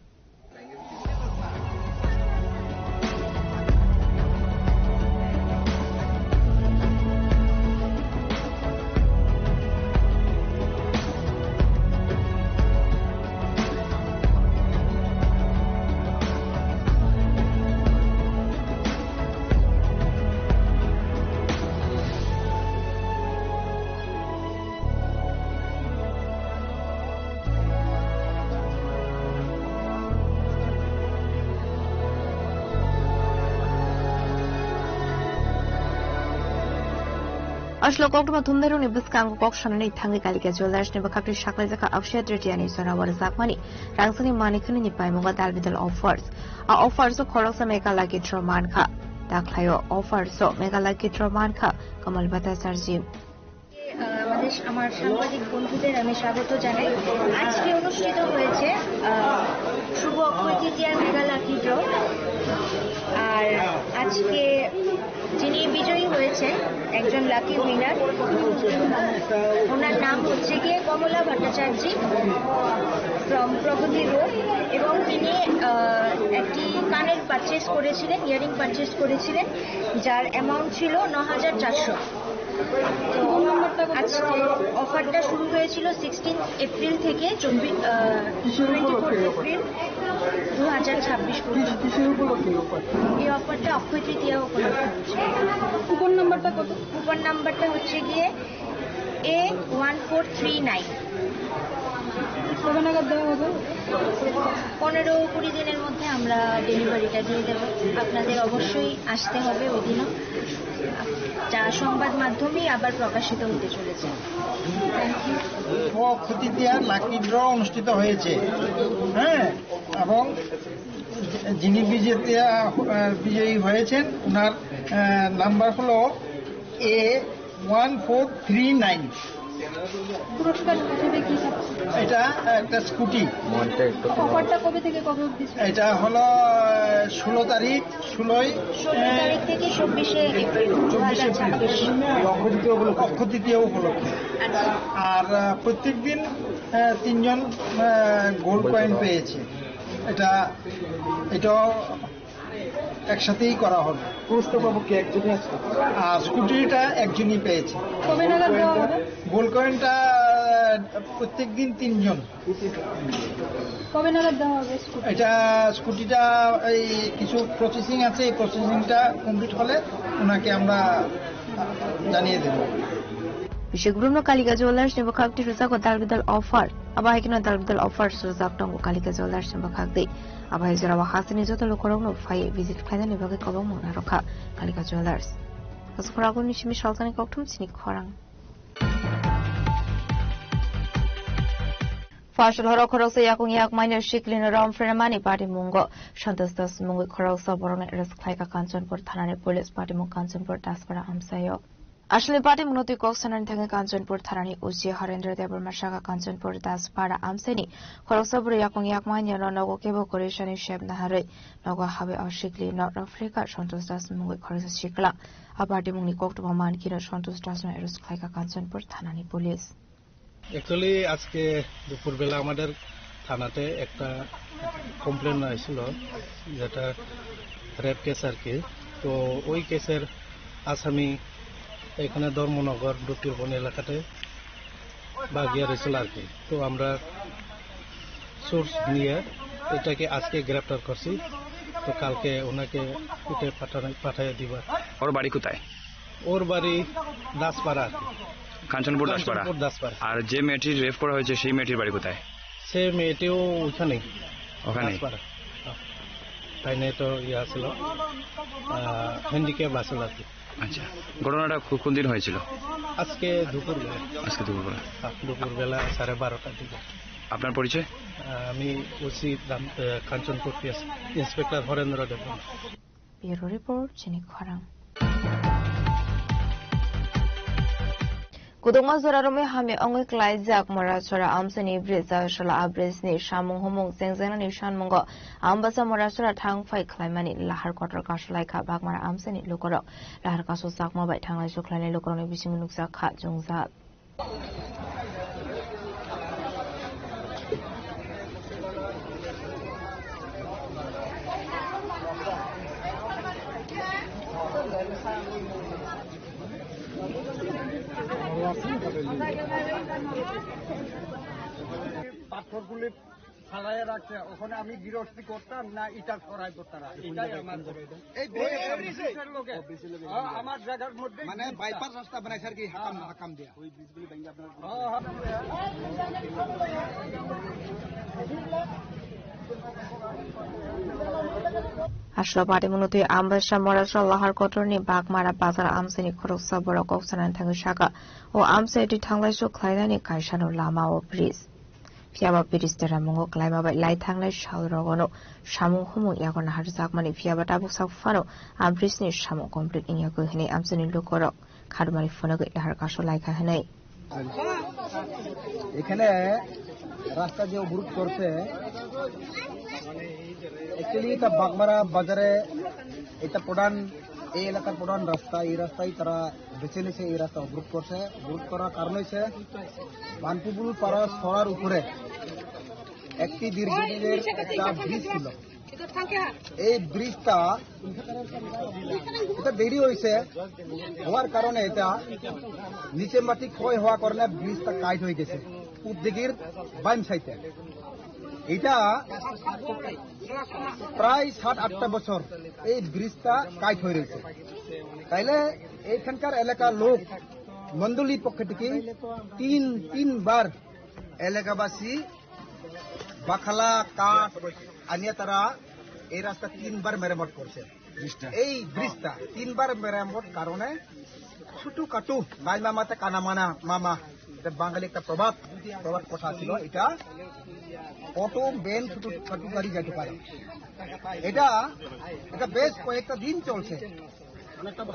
Aslo koktwma thumnairokni bwskango kok sanani thangwi Kalika Jewellers ni bwkhakni saklaijakha Akshaya Tritiya ni jora o rwjakmani rangchakni manwi khwnini paimungo dal bidal offers. A offers o khoroksa Mega Lucky Draw mankha. Dakhlaio offers o Mega Lucky Draw mankha Komal Bhattacharjee. আহ, আমাদের, আমার সাংবাদিক বন্ধুদের আমি স্বাগত জানাই। আজকে অনুষ্ঠিত হয়েছে, আহ, শুভ অক্ষয় তৃতীয়ার মেগা লাকি ড্র। আর আজকে যিনি বিজয়ী হয়েছেন, একজন লাকি উইনার, ওনার নাম হচ্ছে গিয়ে কমলা ভট্টাচার্য from প্রগতি রোড, এবং তিনি, আহ, একটি কানের পারচেজ করেছিলেন, ইয়ারিং পারচেজ করেছিলেন, যার অ্যামাউন্ট ছিল ন হাজার চারশো। তো আজকে অফারটা শুরু হয়েছিল সিক্সটিন এপ্রিল থেকে, চব্বিশ, আহ, টোয়েন্টি ফোর এপ্রিল দু হাজার ছাব্বিশ পর্যন্ত। এই অফারটা অক্ষয় তৃতীয়া উপলক্ষে হচ্ছে। কুপন নাম্বারটা কত? কুপন নাম্বারটা হচ্ছে গিয়ে এ ওয়ান ফোর থ্রি নাইন। কবে নাগাদ দেওয়া হবে? পনেরো কুড়ি দিনের মধ্যে আমরা ডেলিভারিটা দিয়ে দেবো। আপনাদের অবশ্যই আসতে হবে ওই দিনও, যা সংবাদ মাধ্যমেই আবার প্রকাশিত হতে চলেছে। Thank you. ও খুতিতিয়া লাকি ড্র অনুষ্ঠিত হয়েছে, হ্যাঁ, এবং যিনি বিজেতা, আহ, বিজয়ী হয়েছেন, ওনার, আহ, নাম্বার হলো এ ওয়ান ফোর থ্রি নাইন। পুরস্কার হিসেবে কি থাকছে? এটা একটা স্কুটি। অফারটা কবে থেকে কবে অবধি ছিল? এটা হলো, আহ, ষোলো তারিখ, ষোলোই, ষোলো তারিখ থেকে চব্বিশে এপ্রিল চব্বিশে এপ্রিল। দু হাজার ছাব্বিশ। অক্ষয় তৃতীয়া উপলক্ষে। অক্ষয় তৃতীয়া উপলক্ষে। আচ্ছা। আর, আহ, প্রত্যেক দিন, আহ, তিনজন, আহ, গোল্ড কয়েন পেয়েছে। এটা, এটা একসাথেই করা হবে। পুরস্কার পাবো কি একজনই আছে? আর স্কুটিটা একজনই পেয়েছে। কবে নাগাদ দেওয়া হবে? গোল্ড কয়েনটা প্রত্যেক দিন তিনজন। কবে নাগাদ দেওয়া হবে স্কুটি? এটা, স্কুটিটা এই কিছু প্রসেসিং আছে, এই প্রসেসিংটা কমপ্লিট হলে ওনাকে আমরা জানিয়ে দেব। Bisi gubrum no Kalika Jewellers ni bwkhak twi rwjago dal bidal offer. Abo hai kheno dal bidal offer rwjak tongo Kalika Jewellers ni bwkhak twi. Abo hai jorao hasteni joto lukurokno phaiwi visit khlainani bagwi kwbangma narwkha Kalika Jewellers. Aswk khorang agulni simi salsani kokthum chini khorang. Phasal horo khoroksa yakung yakmani siklino rom phrenmani patimungo Santosh Das mungwi khoroksa borokno arrest khlaikha Kanchanpur thanani police. Patimung Kanchanpur Daspara amchaio. Aswlni patimungno twi kok sanani thangwi Kanchanpur thanani O C Harendra Debbarma sakha Kanchanpur Daspara amchaini khoroksa bwrwi yakung yakmani ano nogo kebo kwrwi sani sep naharwi nogo habwi o siklino rom phrekha Santosh Das mungwi khoroksa sikla. A patimungni koktwma mankhe no Santosh Dasno arrest khlaikha Kanchanpur thanani police. Actually আজকে দুপুরবেলা আমাদের থানাতে একটা কমপ্লেন এসেছিল, যেটা rape case আর কি। তো ওই কেসের আসামি এখানে ধর্মনগর দুপিরবন এলাকাতে বাগিয়া রয়েছিল আর কি। তো আমরা সোর্স নিয়ে এটাকে আজকে গ্রেপ্তার করছি। তো কালকে ওনাকে কোর্টে পাঠানো, পাঠিয়ে দিবা। ওর বাড়ি কোথায়? ওর বাড়ি দাসপাড়া। কাঞ্চনপুর দাসপাড়া। কাঞ্চনপুর দাসপাড়া। আর যে মেয়েটির রেপ করা হয়েছে, সেই মেয়েটির বাড়ি কোথায়? সে মেয়েটিও ওখানেই। ওখানেই? দাসপাড়া। হ্যাঁ। তাই নিয়ে তো ইয়ে আসলো, আহ, হ্যান্ডিক্যাপ আসলো আর কি। আচ্ছা, ঘটনাটা কো-, কোন দিন হয়েছিল? আজকে দুপুরবেলা। আজকে দুপুরবেলা। হ্যাঁ, দুপুরবেলা সাড়ে বারোটার দিকে। আপনার পরিচয়? আহ, আমি ওসি রাম-, আহ, Kanchanpur PS, inspector Harendra Dev. Bureau Report, Chini Khorang. Kwdwkma jora romwi hamya wngwi klaijak Morasora amchaini bridge Jagashola a bridge ni samung humung chengjaknani sanmungo Ambasa Morasora thang phai khlaimani lahar kotor kasulaikha Bagmara amchaini lukurok. Lahar kasu chakma bai thanglai sukhlainai lukurokni bisingo nukjak kha chwngjak. পাথরগুলি ফালাইয়া রাখছে, ওখানে আমি গিরস্তি করতাম না, ইটা সরাই করতাম না। এটাই আমার এই ব্রিজের লোকে, আ-, আমার জায়গার মধ্যে মানে ব্রিজটা। বাইপাস রাস্তা বানাইছে আর কি, হাকাম, হাকাম দিয়া। ওই ব্রিজগুলি ভেঙে আপনার হ্যাঁ, হ্যাঁ। Aslo pati munutwi Ambasa Morasora lahar kotorni Bagmara bazar amsini khoroksa borok kok sanani thangwi saka, o amsai twi thanglai suk khlainani kaisano lama o bridge. Phiya ba bridge deramungo klaima bai lai thangnai sal rogono samung humung yago naharjakmani, phiya ba tabuk sak phano a bridge ni samung complete wngya khe hwnwi amchaini lukurok kharmani phunugwi lahar kasu laikha hwnwi. এখানে রাস্তা যে অবরোধ করছে, অ্যাকচুয়ালি এটা বাগমারা বাজারে, এটা প্রধান, এই এলাকার প্রধান রাস্তা। এই রাস্তায় তারা বেছে নিয়েছে, এই রাস্তা অবরোধ করছে। অবরোধ করার কারণ হচ্ছে বানপুবুল পাড়া সরার উপরে একটি দীর্ঘদিনের একটা ব্রিজ ছিল। এই ব্রিজটা, এটা দেরি হয়েছে, হওয়ার কারণে এটা নিচে মাটি ক্ষয় হওয়ার কারণে ব্রিজটা কাইট হয়ে গেছে। পূব দিকের বাম সাইডে এটা প্রায় সাত আটটা বছর এই ব্রিজটা কাইট হয়ে রয়েছে। তাইলে এইখানকার এলাকার লোক মন্ডলী পক্ষ থেকে তিন তিনবার এলাকাবাসী বাখালা কাঠ আনিয়া তারা এই রাস্তা তিনবার মেরামত করছে। ব্রিজটা। এই ব্রিজটা তিনবার মেরামত কারণে ছোটখাটো নাই মামাতে কানা মানা মামা, এটা বাঙালি একটা প্রবাদ, প্রবাদ কথা ছিল এটা। অটো ভ্যান ছোটখাটো গাড়ি যাইতে পারে। এটা, এটা বেশ কয়েকটা দিন চলছে।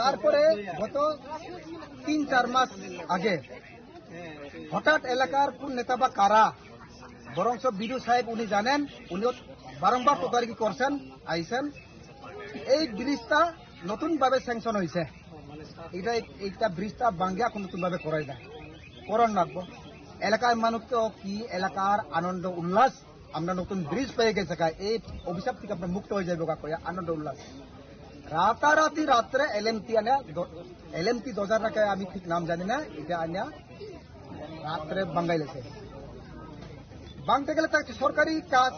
তারপরে গত তিন চার মাস আগে হঠাৎ এলাকার কোন নেতা বা কারা, বরঞ্চ বিডিও সাহেব উনি জানেন, উনিও বারংবার তদারকি করছেন, আইছেন। এই ব্রিজটা নতুন ভাবে স্যাংশন হয়েছে, এটা, এইটা ব্রিজটা ভাঙ্গিয়া এখন নতুন ভাবে করাই না, করার লাগবো। এলাকার মানুষ তো কি, এলাকার আনন্দ উল্লাস, আমরা নতুন ব্রিজ পেয়ে গেছে, এই অভিশাপ থেকে আমরা মুক্ত হয়ে যাবো, কাকয়া আনন্দ উল্লাস। রাতারাতি রাত্রে এলএমটি আনে, দ-, এলএমটি দরজার রাখে, আমি ঠিক নাম জানি না, এটা আনিয়া রাত্রে বাঙ্গাইলেছে। বাংতে গেলে তার সরকারি কাজ,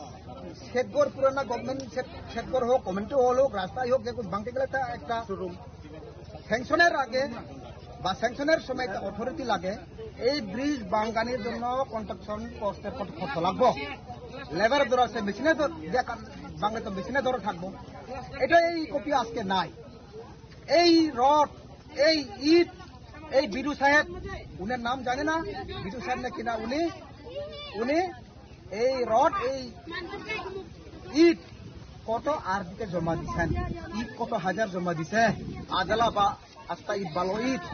শেখগড় পুরানা গভর্নমেন্ট, শেখ-, শেখগড় হোক, কমিউনিটি হল হোক, রাস্তাই হোক, যে কোনো বাংতে গেলে তা একটা স্যাংশনের আগে বা স্যাংশনের সময় একটা অথরিটি লাগে। এই ব্রিজ বাঙ্গানির জন্য কনস্ট্রাকশন করতে কত খরচ লাগবো, লেবার ধরে আছে, মেশিনে তো বাংলা তো মেশিনে ধরে থাকবো। এটা এই কপি আজকে নাই। এই রড, এই ইট, এই বিডু সাহেব, উনার নাম জানে না, বিডু সাহেব না কিনা উনি, উনি এই রড, এই ইট কত আরডিতে জমা দিছেন, ইট কত হাজার জমা দিছে, আজালা বা আস্তা ইট, ভালো ইট,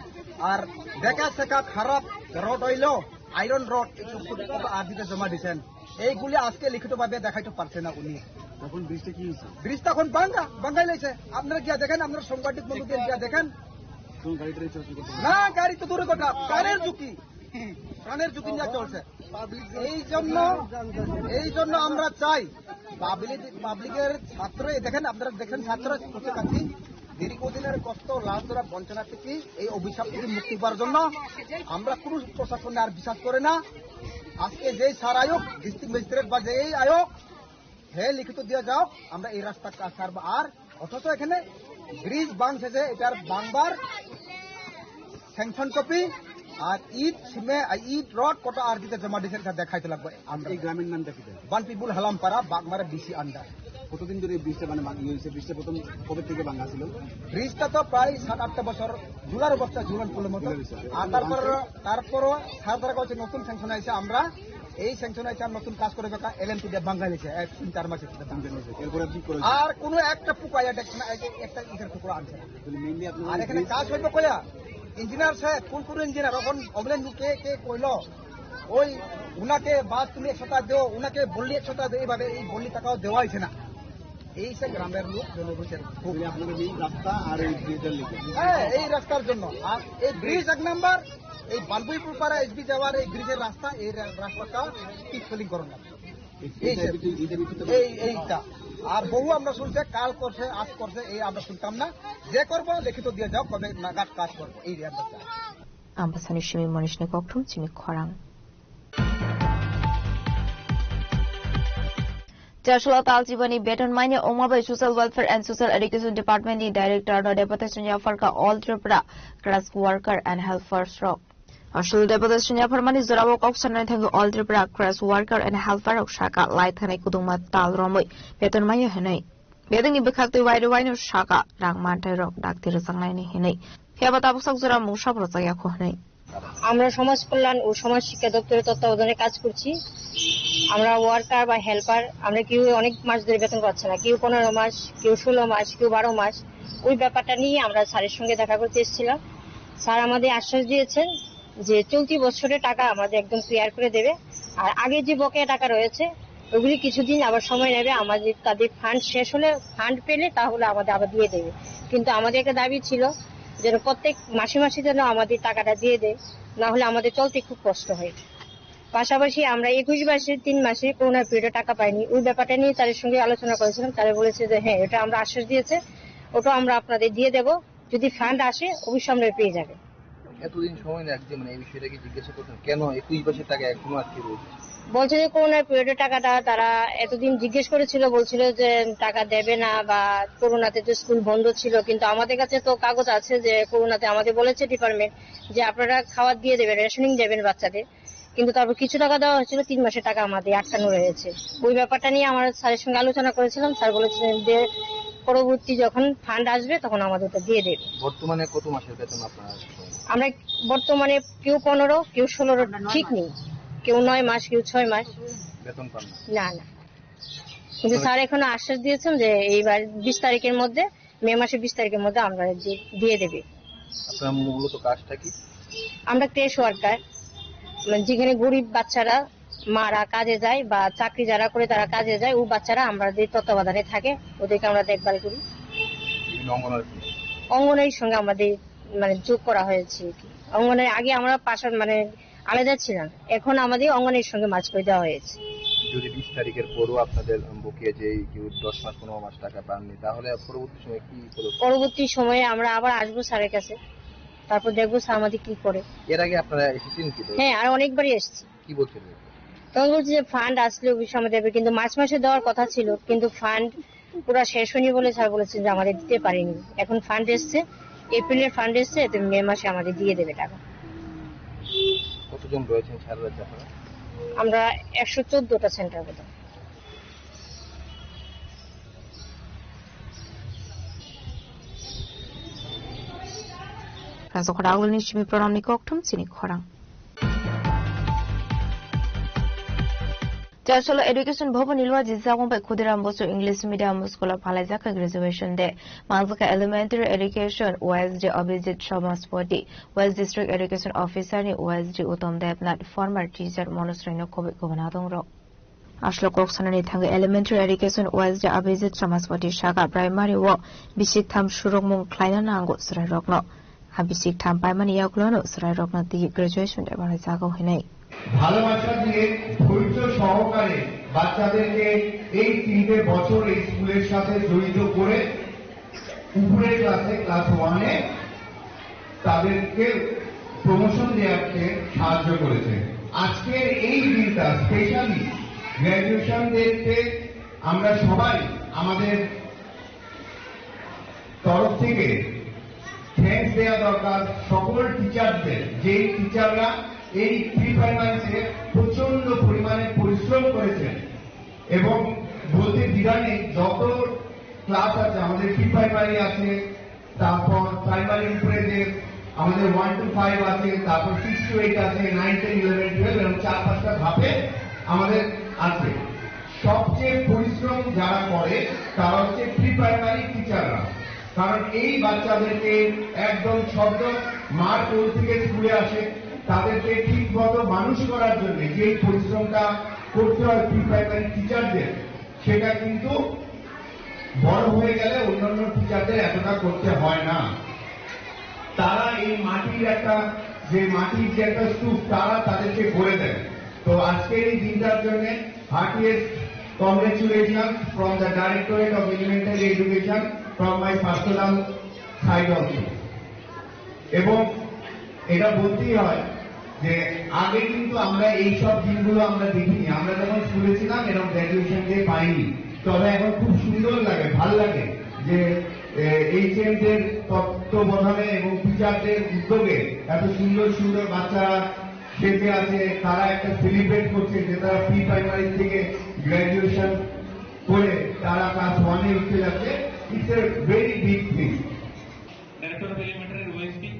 আর বেকা সেকা খারাপ রড হইলো, আয়রন রড, এই সব কত আরডিতে জমা দিছেন। এইগুলি আজকে লিখিতভাবে দেখাইতে পারছে না উনি। এখন ব্রিজটা কি হয়েছে? ব্রিজটা এখন ভাঙ্গা, ভাঙ্গাই লাইছে। আপনারা গিয়া দেখেন, আপনারা সাংবাদিক বন্ধুদের গিয়া দেখেন। কোন গাড়ি টাড়ি চলাচল করতে পারে? না, গাড়ি তো দূরে কথা, প্রাণের ঝুঁকি, প্রাণের ঝুঁকি নিয়ে চলছে। এই জন্য, এই জন্য আমরা চাই পাবলিক, পাবলিকের ছাত্র, এই দেখেন, আপনারা দেখেন, ছাত্র প্রত্যেক দীর্ঘদিনের কষ্ট, লাঞ্ছনা, বঞ্চনা থেকে, এই অভিশাপ থেকে মুক্তি পাওয়ার জন্য আমরা কোনো প্রশাসনে আর বিশ্বাস করে না। আজকে যেই স্যার আয়োগ, ডিস্ট্রিক্ট ম্যাজিস্ট্রেট বা যেই আয়োগ, হে লিখিত দিয়ে যাও, আমরা এই রাস্তা কাজ ছাড়বো। আর অথচ এখানে ব্রিজ বাংছে যে এটার বাংবার স্যাংশন কপি আর ইট সিমে-, আর ইট রড কত আরডিতে জমা দিছে, এটা দেখাইতে লাগবে আমরা। এই গ্রামের নামটা কি? বানপিবুল হালামপাড়া, বাগমারা ডিসি আন্ডার। কতদিন ধরে এই ব্রিজটা মানে ভাঙ-, ইয়ে হয়েছে? ব্রিজটা প্রথম কবে থেকে ভাঙা ছিল? ব্রিজটা তো প্রায় সাত আটটা বছর ঝুলার অবস্থা, ঝুলন পুলের মতো। ঝুলে রয়েছে। আর তারপর, তারপরও সরকার কাছে নতুন স্যাংশন আইছে, আমরা এই স্যাংশন আইছে, আর নতুন কাজ করে দেখা এলএমটি দিয়ে বাঙালি আছে, এক তিন চার মাসের ভিতরে। তিন চার মাসে। এরপরে আপনি করে আর কোনো একটা পোকা একটা, একটা ইটের টুকরো আনছে না। তাহলে mainly আপনার আর এখানে ব্রিজ কাজ হইবে কয়া? ইঞ্জিনিয়াৰ ছাহেব, কোন কোন ইঞ্জিনিয়াৰ? অখন অগলে নুকে কে কইল, ওই উনাকে বাদ তুমি একশোটা দেও, উনাকে বললি একশোটা দেও, এইভাবে এই বললি টাকাও দেওয়া হয়েছে না। এই সে গ্রামের লোক জনগোষ্ঠীর খুব। মানে আপনাদের এই রাস্তা আর এই ব্রিজের লেগে? হ্যাঁ, এই রাস্তার জন্য। আর এই ব্রিজ এক নাম্বার, এই বালবইপুর পাড়া এসবি যাওয়ার এই ব্রিজের রাস্তা, এই রা-, রাস্তাটা পিচ ফিলিং করার না। এই, এই, এই, এই, এইটা। আর বহু আমরা শুনছে, কাল করছে, আজ করছে, এই আমরা শুনতাম না। যে করবো লিখিত দিয়ে যাও, কবে নাগাদ কাজ করবো, এই আমরা চাই। Ang bwsani simi Monishni kokthum chini khorang. Chasla Taljibani beton maini ongma bai Social Welfare and Social Education Department ni Director no deputation yapharkha All Tripura Crash Worker and Helpers rok. Asol deputation yapharmani jorao kok sanani thangwi All Tripura Crash Worker and Helper rok saka lai thanai kudungma tal romwi beton maiya hinwi. Bedengni bwkhaktwi wairwi waino saka rang manthai rok dakti rwchanglaini hinwi. Phiya ba tabuksak jora mungsa bo rwchak yakho hinwi. আমরা সমাজ কল্যাণ ও সমাজ শিক্ষা দপ্তরের তত্ত্বাবধানে কাজ করছি। আমরা ওয়ার্কার বা হেল্পার, আমরা কেউ অনেক মাস ধরে বেতন পাচ্ছে না, কেউ পনেরো মাস, কেউ ষোলো মাস, কেউ বারো মাস। ওই ব্যাপারটা নিয়ে আমরা স্যারের সঙ্গে দেখা করতে এসেছিলাম। স্যার আমাদের আশ্বাস দিয়েছেন যে চলতি বছরের টাকা আমাদের একদম ক্লিয়ার করে দেবে। আর আগে যে বকেয়া টাকা রয়েছে, ওগুলি কিছুদিন আবার সময় নেবে, আমাদের তাদের ফান্ড শেষ হলে, ফান্ড পেলে তাহলে আমাদের আবার দিয়ে দেবে। কিন্তু আমাদের একটা দাবি ছিল যেন প্রত্যেক মাসে মাসে যেন আমাদের টাকাটা দিয়ে দেয়, না হলে আমাদের চলতে খুব কষ্ট হয়। পাশাপাশি আমরা একুশ মাসে তিন মাসে করোনা পিরিয়ডে টাকা পাইনি, ওই ব্যাপারটা নিয়ে তাদের সঙ্গে আলোচনা করেছিলাম। তারা বলেছে যে হ্যাঁ, এটা আমরা আশ্বাস দিয়েছে, ওটা আমরা আপনাদের দিয়ে দেব, যদি ফান্ড আসে অবশ্যই আমরা পেয়ে যাবে। এতদিন সময় নিয়ে একদিন মানে এই বিষয়টা কি জিজ্ঞাসা করছেন, কেন একুশ মাসের টাকা এখনো আটকে রয়েছে? বলছে যে করোনার পিরিয়ডের টাকাটা তারা এতদিন জিজ্ঞেস করেছিল, বলছিল যে টাকা দেবে না বা করোনাতে তো স্কুল বন্ধ ছিল, কিন্তু আমাদের কাছে তো কাগজ আছে যে করোনাতে আমাদের বলেছে ডিপার্টমেন্ট যে আপনারা খাবার দিয়ে দেবেন, রেশনিং দেবেন বাচ্চাদের, কিন্তু তারপর কিছু টাকা দেওয়া হয়েছিল, তিন মাসের টাকা আমাদের আটকানো রয়েছে। ওই ব্যাপারটা নিয়ে আমরা স্যারের সঙ্গে আলোচনা করেছিলাম, স্যার বলেছিলেন যে পরবর্তী যখন ফান্ড আসবে তখন আমাদের ওটা দিয়ে দেবে। বর্তমানে কত মাসের বেতন আপনারা? আমরা বর্তমানে কেউ পনেরো, কেউ ষোলোর ঠিক নেই, কেউ নয় মাস, কেউ ছয় মাস। বেতন পান না? না, না। কিন্তু স্যার এখনো আশ্বাস দিয়েছেন যে এইবার বিশ তারিখের মধ্যে, মে মাসের বিশ তারিখের মধ্যে আমরা যে দিয়ে দেবে। আপনার মূলত কাজটা কি? আমরা ক্রেশ ওয়ার্কার, মানে যেখানে গরিব বাচ্চারা, মারা কাজে যায় বা চাকরি যারা করে তারা কাজে যায়, ও বাচ্চারা আমাদের তত্ত্বাবধানে থাকে, ওদেরকে আমরা দেখভাল করি। বিভিন্ন অঙ্গনওয়াড়ি? অঙ্গনওয়াড়ির সঙ্গে আমাদের মানে যোগ করা হয়েছে আর কি। অঙ্গনওয়াড়ি আগে আমরা পাশে মানে আলাদা ছিলাম, এখন আমাদের অঙ্গনের সঙ্গে মার্জ করে দেওয়া হয়েছে। যদি বিশ তারিখের পরও আপনাদের বকেয়া যে কেউ দশ মাস, পনেরো মাস টাকা পাননি, তাহলে পরবর্তী সময় কি পদক্ষেপ? পরবর্তী সময়ে আমরা আবার আসবো স্যারের কাছে, তারপর দেখবো স্যার আমাদের কি করে। এর আগে আপনারা এসেছেন কি? হ্যাঁ, আর অনেকবারই এসেছি। কি বলছিলেন? তখন বলছি যে ফান্ড আসলে ওই সময় দেবে, কিন্তু মার্চ মাসে দেওয়ার কথা ছিল, কিন্তু ফান্ড পুরা শেষ হয়নি বলে স্যার বলেছেন যে আমাদের দিতে পারেনি। এখন ফান্ড এসছে, এপ্রিলের ফান্ড এসছে, এতে মে মাসে আমাদের দিয়ে দেবে টাকা। কতজন রয়েছেন সারা রাজ্যে আপনারা? আমরা একশো চোদ্দটা সেন্টার মতো। Rajakhor Agulni simi Pranamni kokthum chini khorang. Chasolo Education Bhavan ni lua jijagong bai Khudiram Bosu English Medium School o phalaijakha Graduation Day. Mangjaka Elementary Education O S D Abhijit Samaspati, West District Education Officer ni O S D Uttam Debnath, former teacher Manoj Reno khoboi khobana dong rok. Aslo kok sanani thangwi Elementary Education O S D Abhijit Samaspati saka primary o bisik tham surokmung khlaina nango chwrairokno. Ha bisik tham paimani yagulono chwrairokno twi graduation day manwi jago hinwi. ভালোবাসা দিয়ে ধৈর্য সহকারে বাচ্চাদেরকে এই তিনটে বছর এই স্কুলের সাথে জড়িত করে উপরের ক্লাসে, ক্লাস ওয়ানে তাদেরকে প্রমোশন দেওয়াতে সাহায্য করেছে। আজকের এই দিনটা স্পেশালি গ্র্যাজুয়েশন ডেতে আমরা সবাই আমাদের তরফ থেকে থ্যাঙ্কস দেওয়া দরকার সকল টিচারদের, যেই টিচাররা এই প্রি প্রাইমারিতে প্রচণ্ড পরিমাণে পরিশ্রম করেছেন এবং বলতে দ্বিধা নেই, যত ক্লাস আছে, আমাদের প্রি প্রাইমারি আছে, তারপর প্রাইমারি উপরে যে আমাদের ওয়ান টু ফাইভ আছে, তারপর সিক্স টু এইট আছে, নাইন টেন ইলেভেন টুয়েলভ, এরকম চার পাঁচটা ধাপে আমাদের আছে। সবচেয়ে পরিশ্রম যারা করে তারা হচ্ছে প্রি প্রাইমারি টিচাররা। কারণ এই বাচ্চাদেরকে একদম ছোট মার কোল থেকে স্কুলে আসে, তাদেরকে ঠিক মতো মানুষ করার জন্য যে পরিশ্রমটা করতে হয় প্রি প্রাইমারি টিচারদের, সেটা কিন্তু বড় হয়ে গেলে অন্যান্য টিচারদের এতটা করতে হয় না। তারা এই মাটির একটা, যে মাটির যে একটা স্তূপ, তারা তাদেরকে গড়ে দেয়। তো আজকের এই দিনটার জন্য heartiest congratulations from the Directorate of Elementary Education from my personal side also। এবং এটা বলতেই হয় যে আগে কিন্তু আমরা এই সব দিনগুলো আমরা দেখিনি। আমরা যখন স্কুলে ছিলাম এরকম গ্র্যাজুয়েশন ডে পাইনি, তবে এখন খুব সুন্দর লাগে, ভালো লাগে যে এইচএম দের তত্ত্বাবধানে এবং টিচারদের উদ্যোগে এত সুন্দর সুন্দর বাচ্চারা সেজে আছে, তারা একটা সেলিব্রেট করছে যে তারা প্রি প্রাইমারি থেকে গ্র্যাজুয়েশন করে তারা ক্লাস ওয়ানে উঠতে যাচ্ছে। It's a very big thing। Director of elementary OSP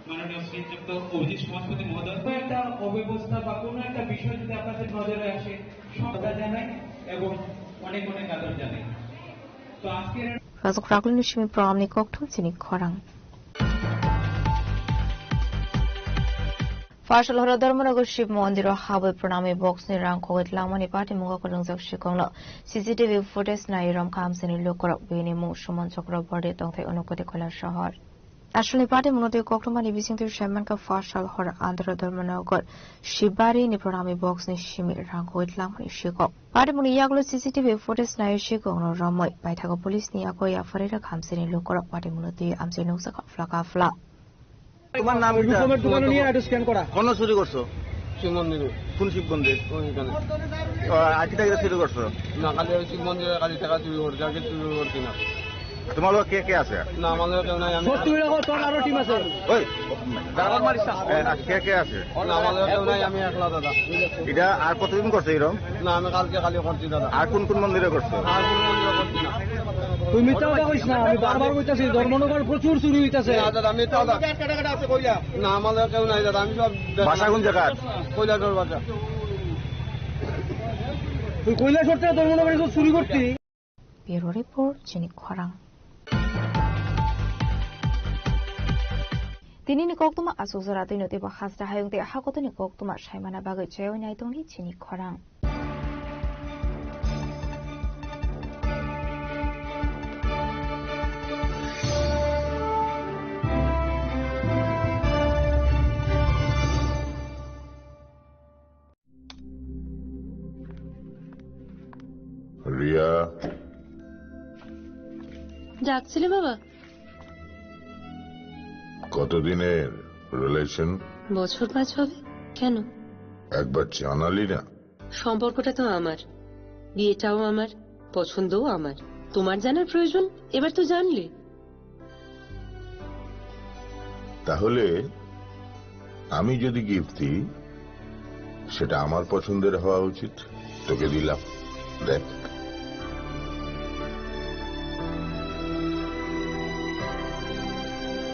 মাননীয় শ্রীযুক্ত অভিজিৎ সমাজপতি মহোদয়। কোনো একটা অব্যবস্থা বা কোনো একটা বিষয় যদি আপনাদের নজরে আসে, সদা জানাই এবং অনেক অনেক আদর জানাই। তো আজকের Razok Raklin Shimi Pramni Kokthum Chini Khorang. Phasalhoro Dharmanagar Shiv Mondiro habwi pranami box ni rang khogwi tlangmani patimungo kwlwngjak sikongno C C T V footage nai rom khamsini lukurok bini mung Suman Chakraborty tongthai Unakoti Koilasohor. Asalni party munotwi koktwmani bisingtwi saimankha Phasalhor Andhra Dharmanagar Shibari ni pranami box ni simi rang khogwi tlangmani sikok. Party muni yagulo C C T V footage nai sikokno romwi paithago police ni yago yapharwi rwkhamsini lukurok party munotwi amchai nukjakha phlaka phla. তোমার নাম কি? রূপমের দোকানে নিয়ে একটু স্ক্যান করা। কোন চুরি করছো? শিব মন্দিরে। কোন শিব মন্দির? ওইখানে। ও, আর কি টাকা চুরি করছো? না, খালি ওই শিব মন্দিরে খালি টাকা চুরি করছে, আর কিছু চুরি করছি না। তোমার লোক কে কে আছে? না, আমার লোক কেউ নাই, আমি সত্যি করে কও, তোর আরো টিম আছে। ওই, দাঁড়ান মারিস না। এ, আর কে কে আছে? না, আমার লোক কেউ নাই, আমি একলা দাদা। এটা আর কতদিন করছো এরকম? না, আমি কালকে খালি করছি দাদা। আর কোন কোন মন্দিরে করছো? আর কোন মন্দিরে করছি না। তুই মিথ্যা কথা কইস না, আমি বারবার কইতাছি, ধর্মনগর প্রচুর চুরি হইতাছে। না দাদা, মিথ্যা কথা। না, আমার লোক কেউ নাই দাদা, আমি সব বাসা কোন জায়গার? কৈলাসহর বাসা। তুই কৈলাসহর থেকে ধর্মনগরে তো চুরি করতি। Bureau Report, Chini Khorang. Tini ni koktwma aswk jora twi no teibo hasta hayung tei hakotoni koktwma saimana bagwi chaywi nai tongdi Chini Khorang. Riya. ডাকছিলে বাবা? কতদিনের রিলেশন? বছর পাঁচ হবে। কেন? একবার জানালি না। সম্পর্কটা তো আমার, বিয়েটাও আমার, পছন্দও আমার। তোমার জানার প্রয়োজন, এবার তো জানলে। তাহলে আমি যদি গিফট দিই, সেটা আমার পছন্দের হওয়া উচিত। তোকে দিলাম, দেখ।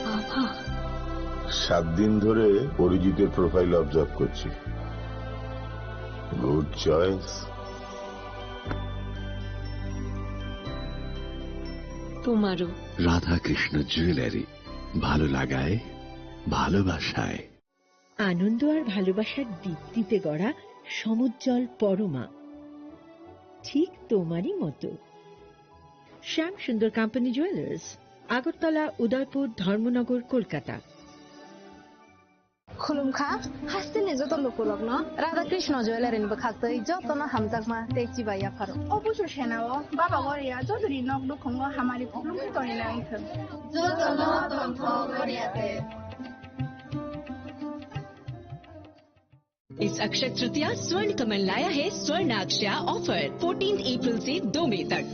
বাবা। সাত দিন ধরে অরিজিতের প্রোফাইল অবজার্ভ করছি। Good choice. তোমারও। রাধাকৃষ্ণ জুয়েলারি, ভালো লাগায়, ভালোবাসায়। আনন্দ আর ভালোবাসার দীপ্তিতে গড়া সমুজ্জ্বল পরমা, ঠিক তোমারই মতো। শ্যাম সুন্দর কোম্পানি জুয়েলার্স, আগরতলা, উদয়পুর, ধর্মনগর, Kolkata. Khulumkha, hasteni joto lukurokno Radha Krishna Jewellery ni bwkhaktwi jotono hamjakma tei chibai yapharo. O busu senao Baba Goria jotoni nok nukhungo hamari khulumwi tongwi nai thwng. Jotono tongthok Goria te. इस अक्षय तृतीया स्वर्ण कमल लाया है स्वर्ण अक्षया offer, fourteen April से दो मई तक।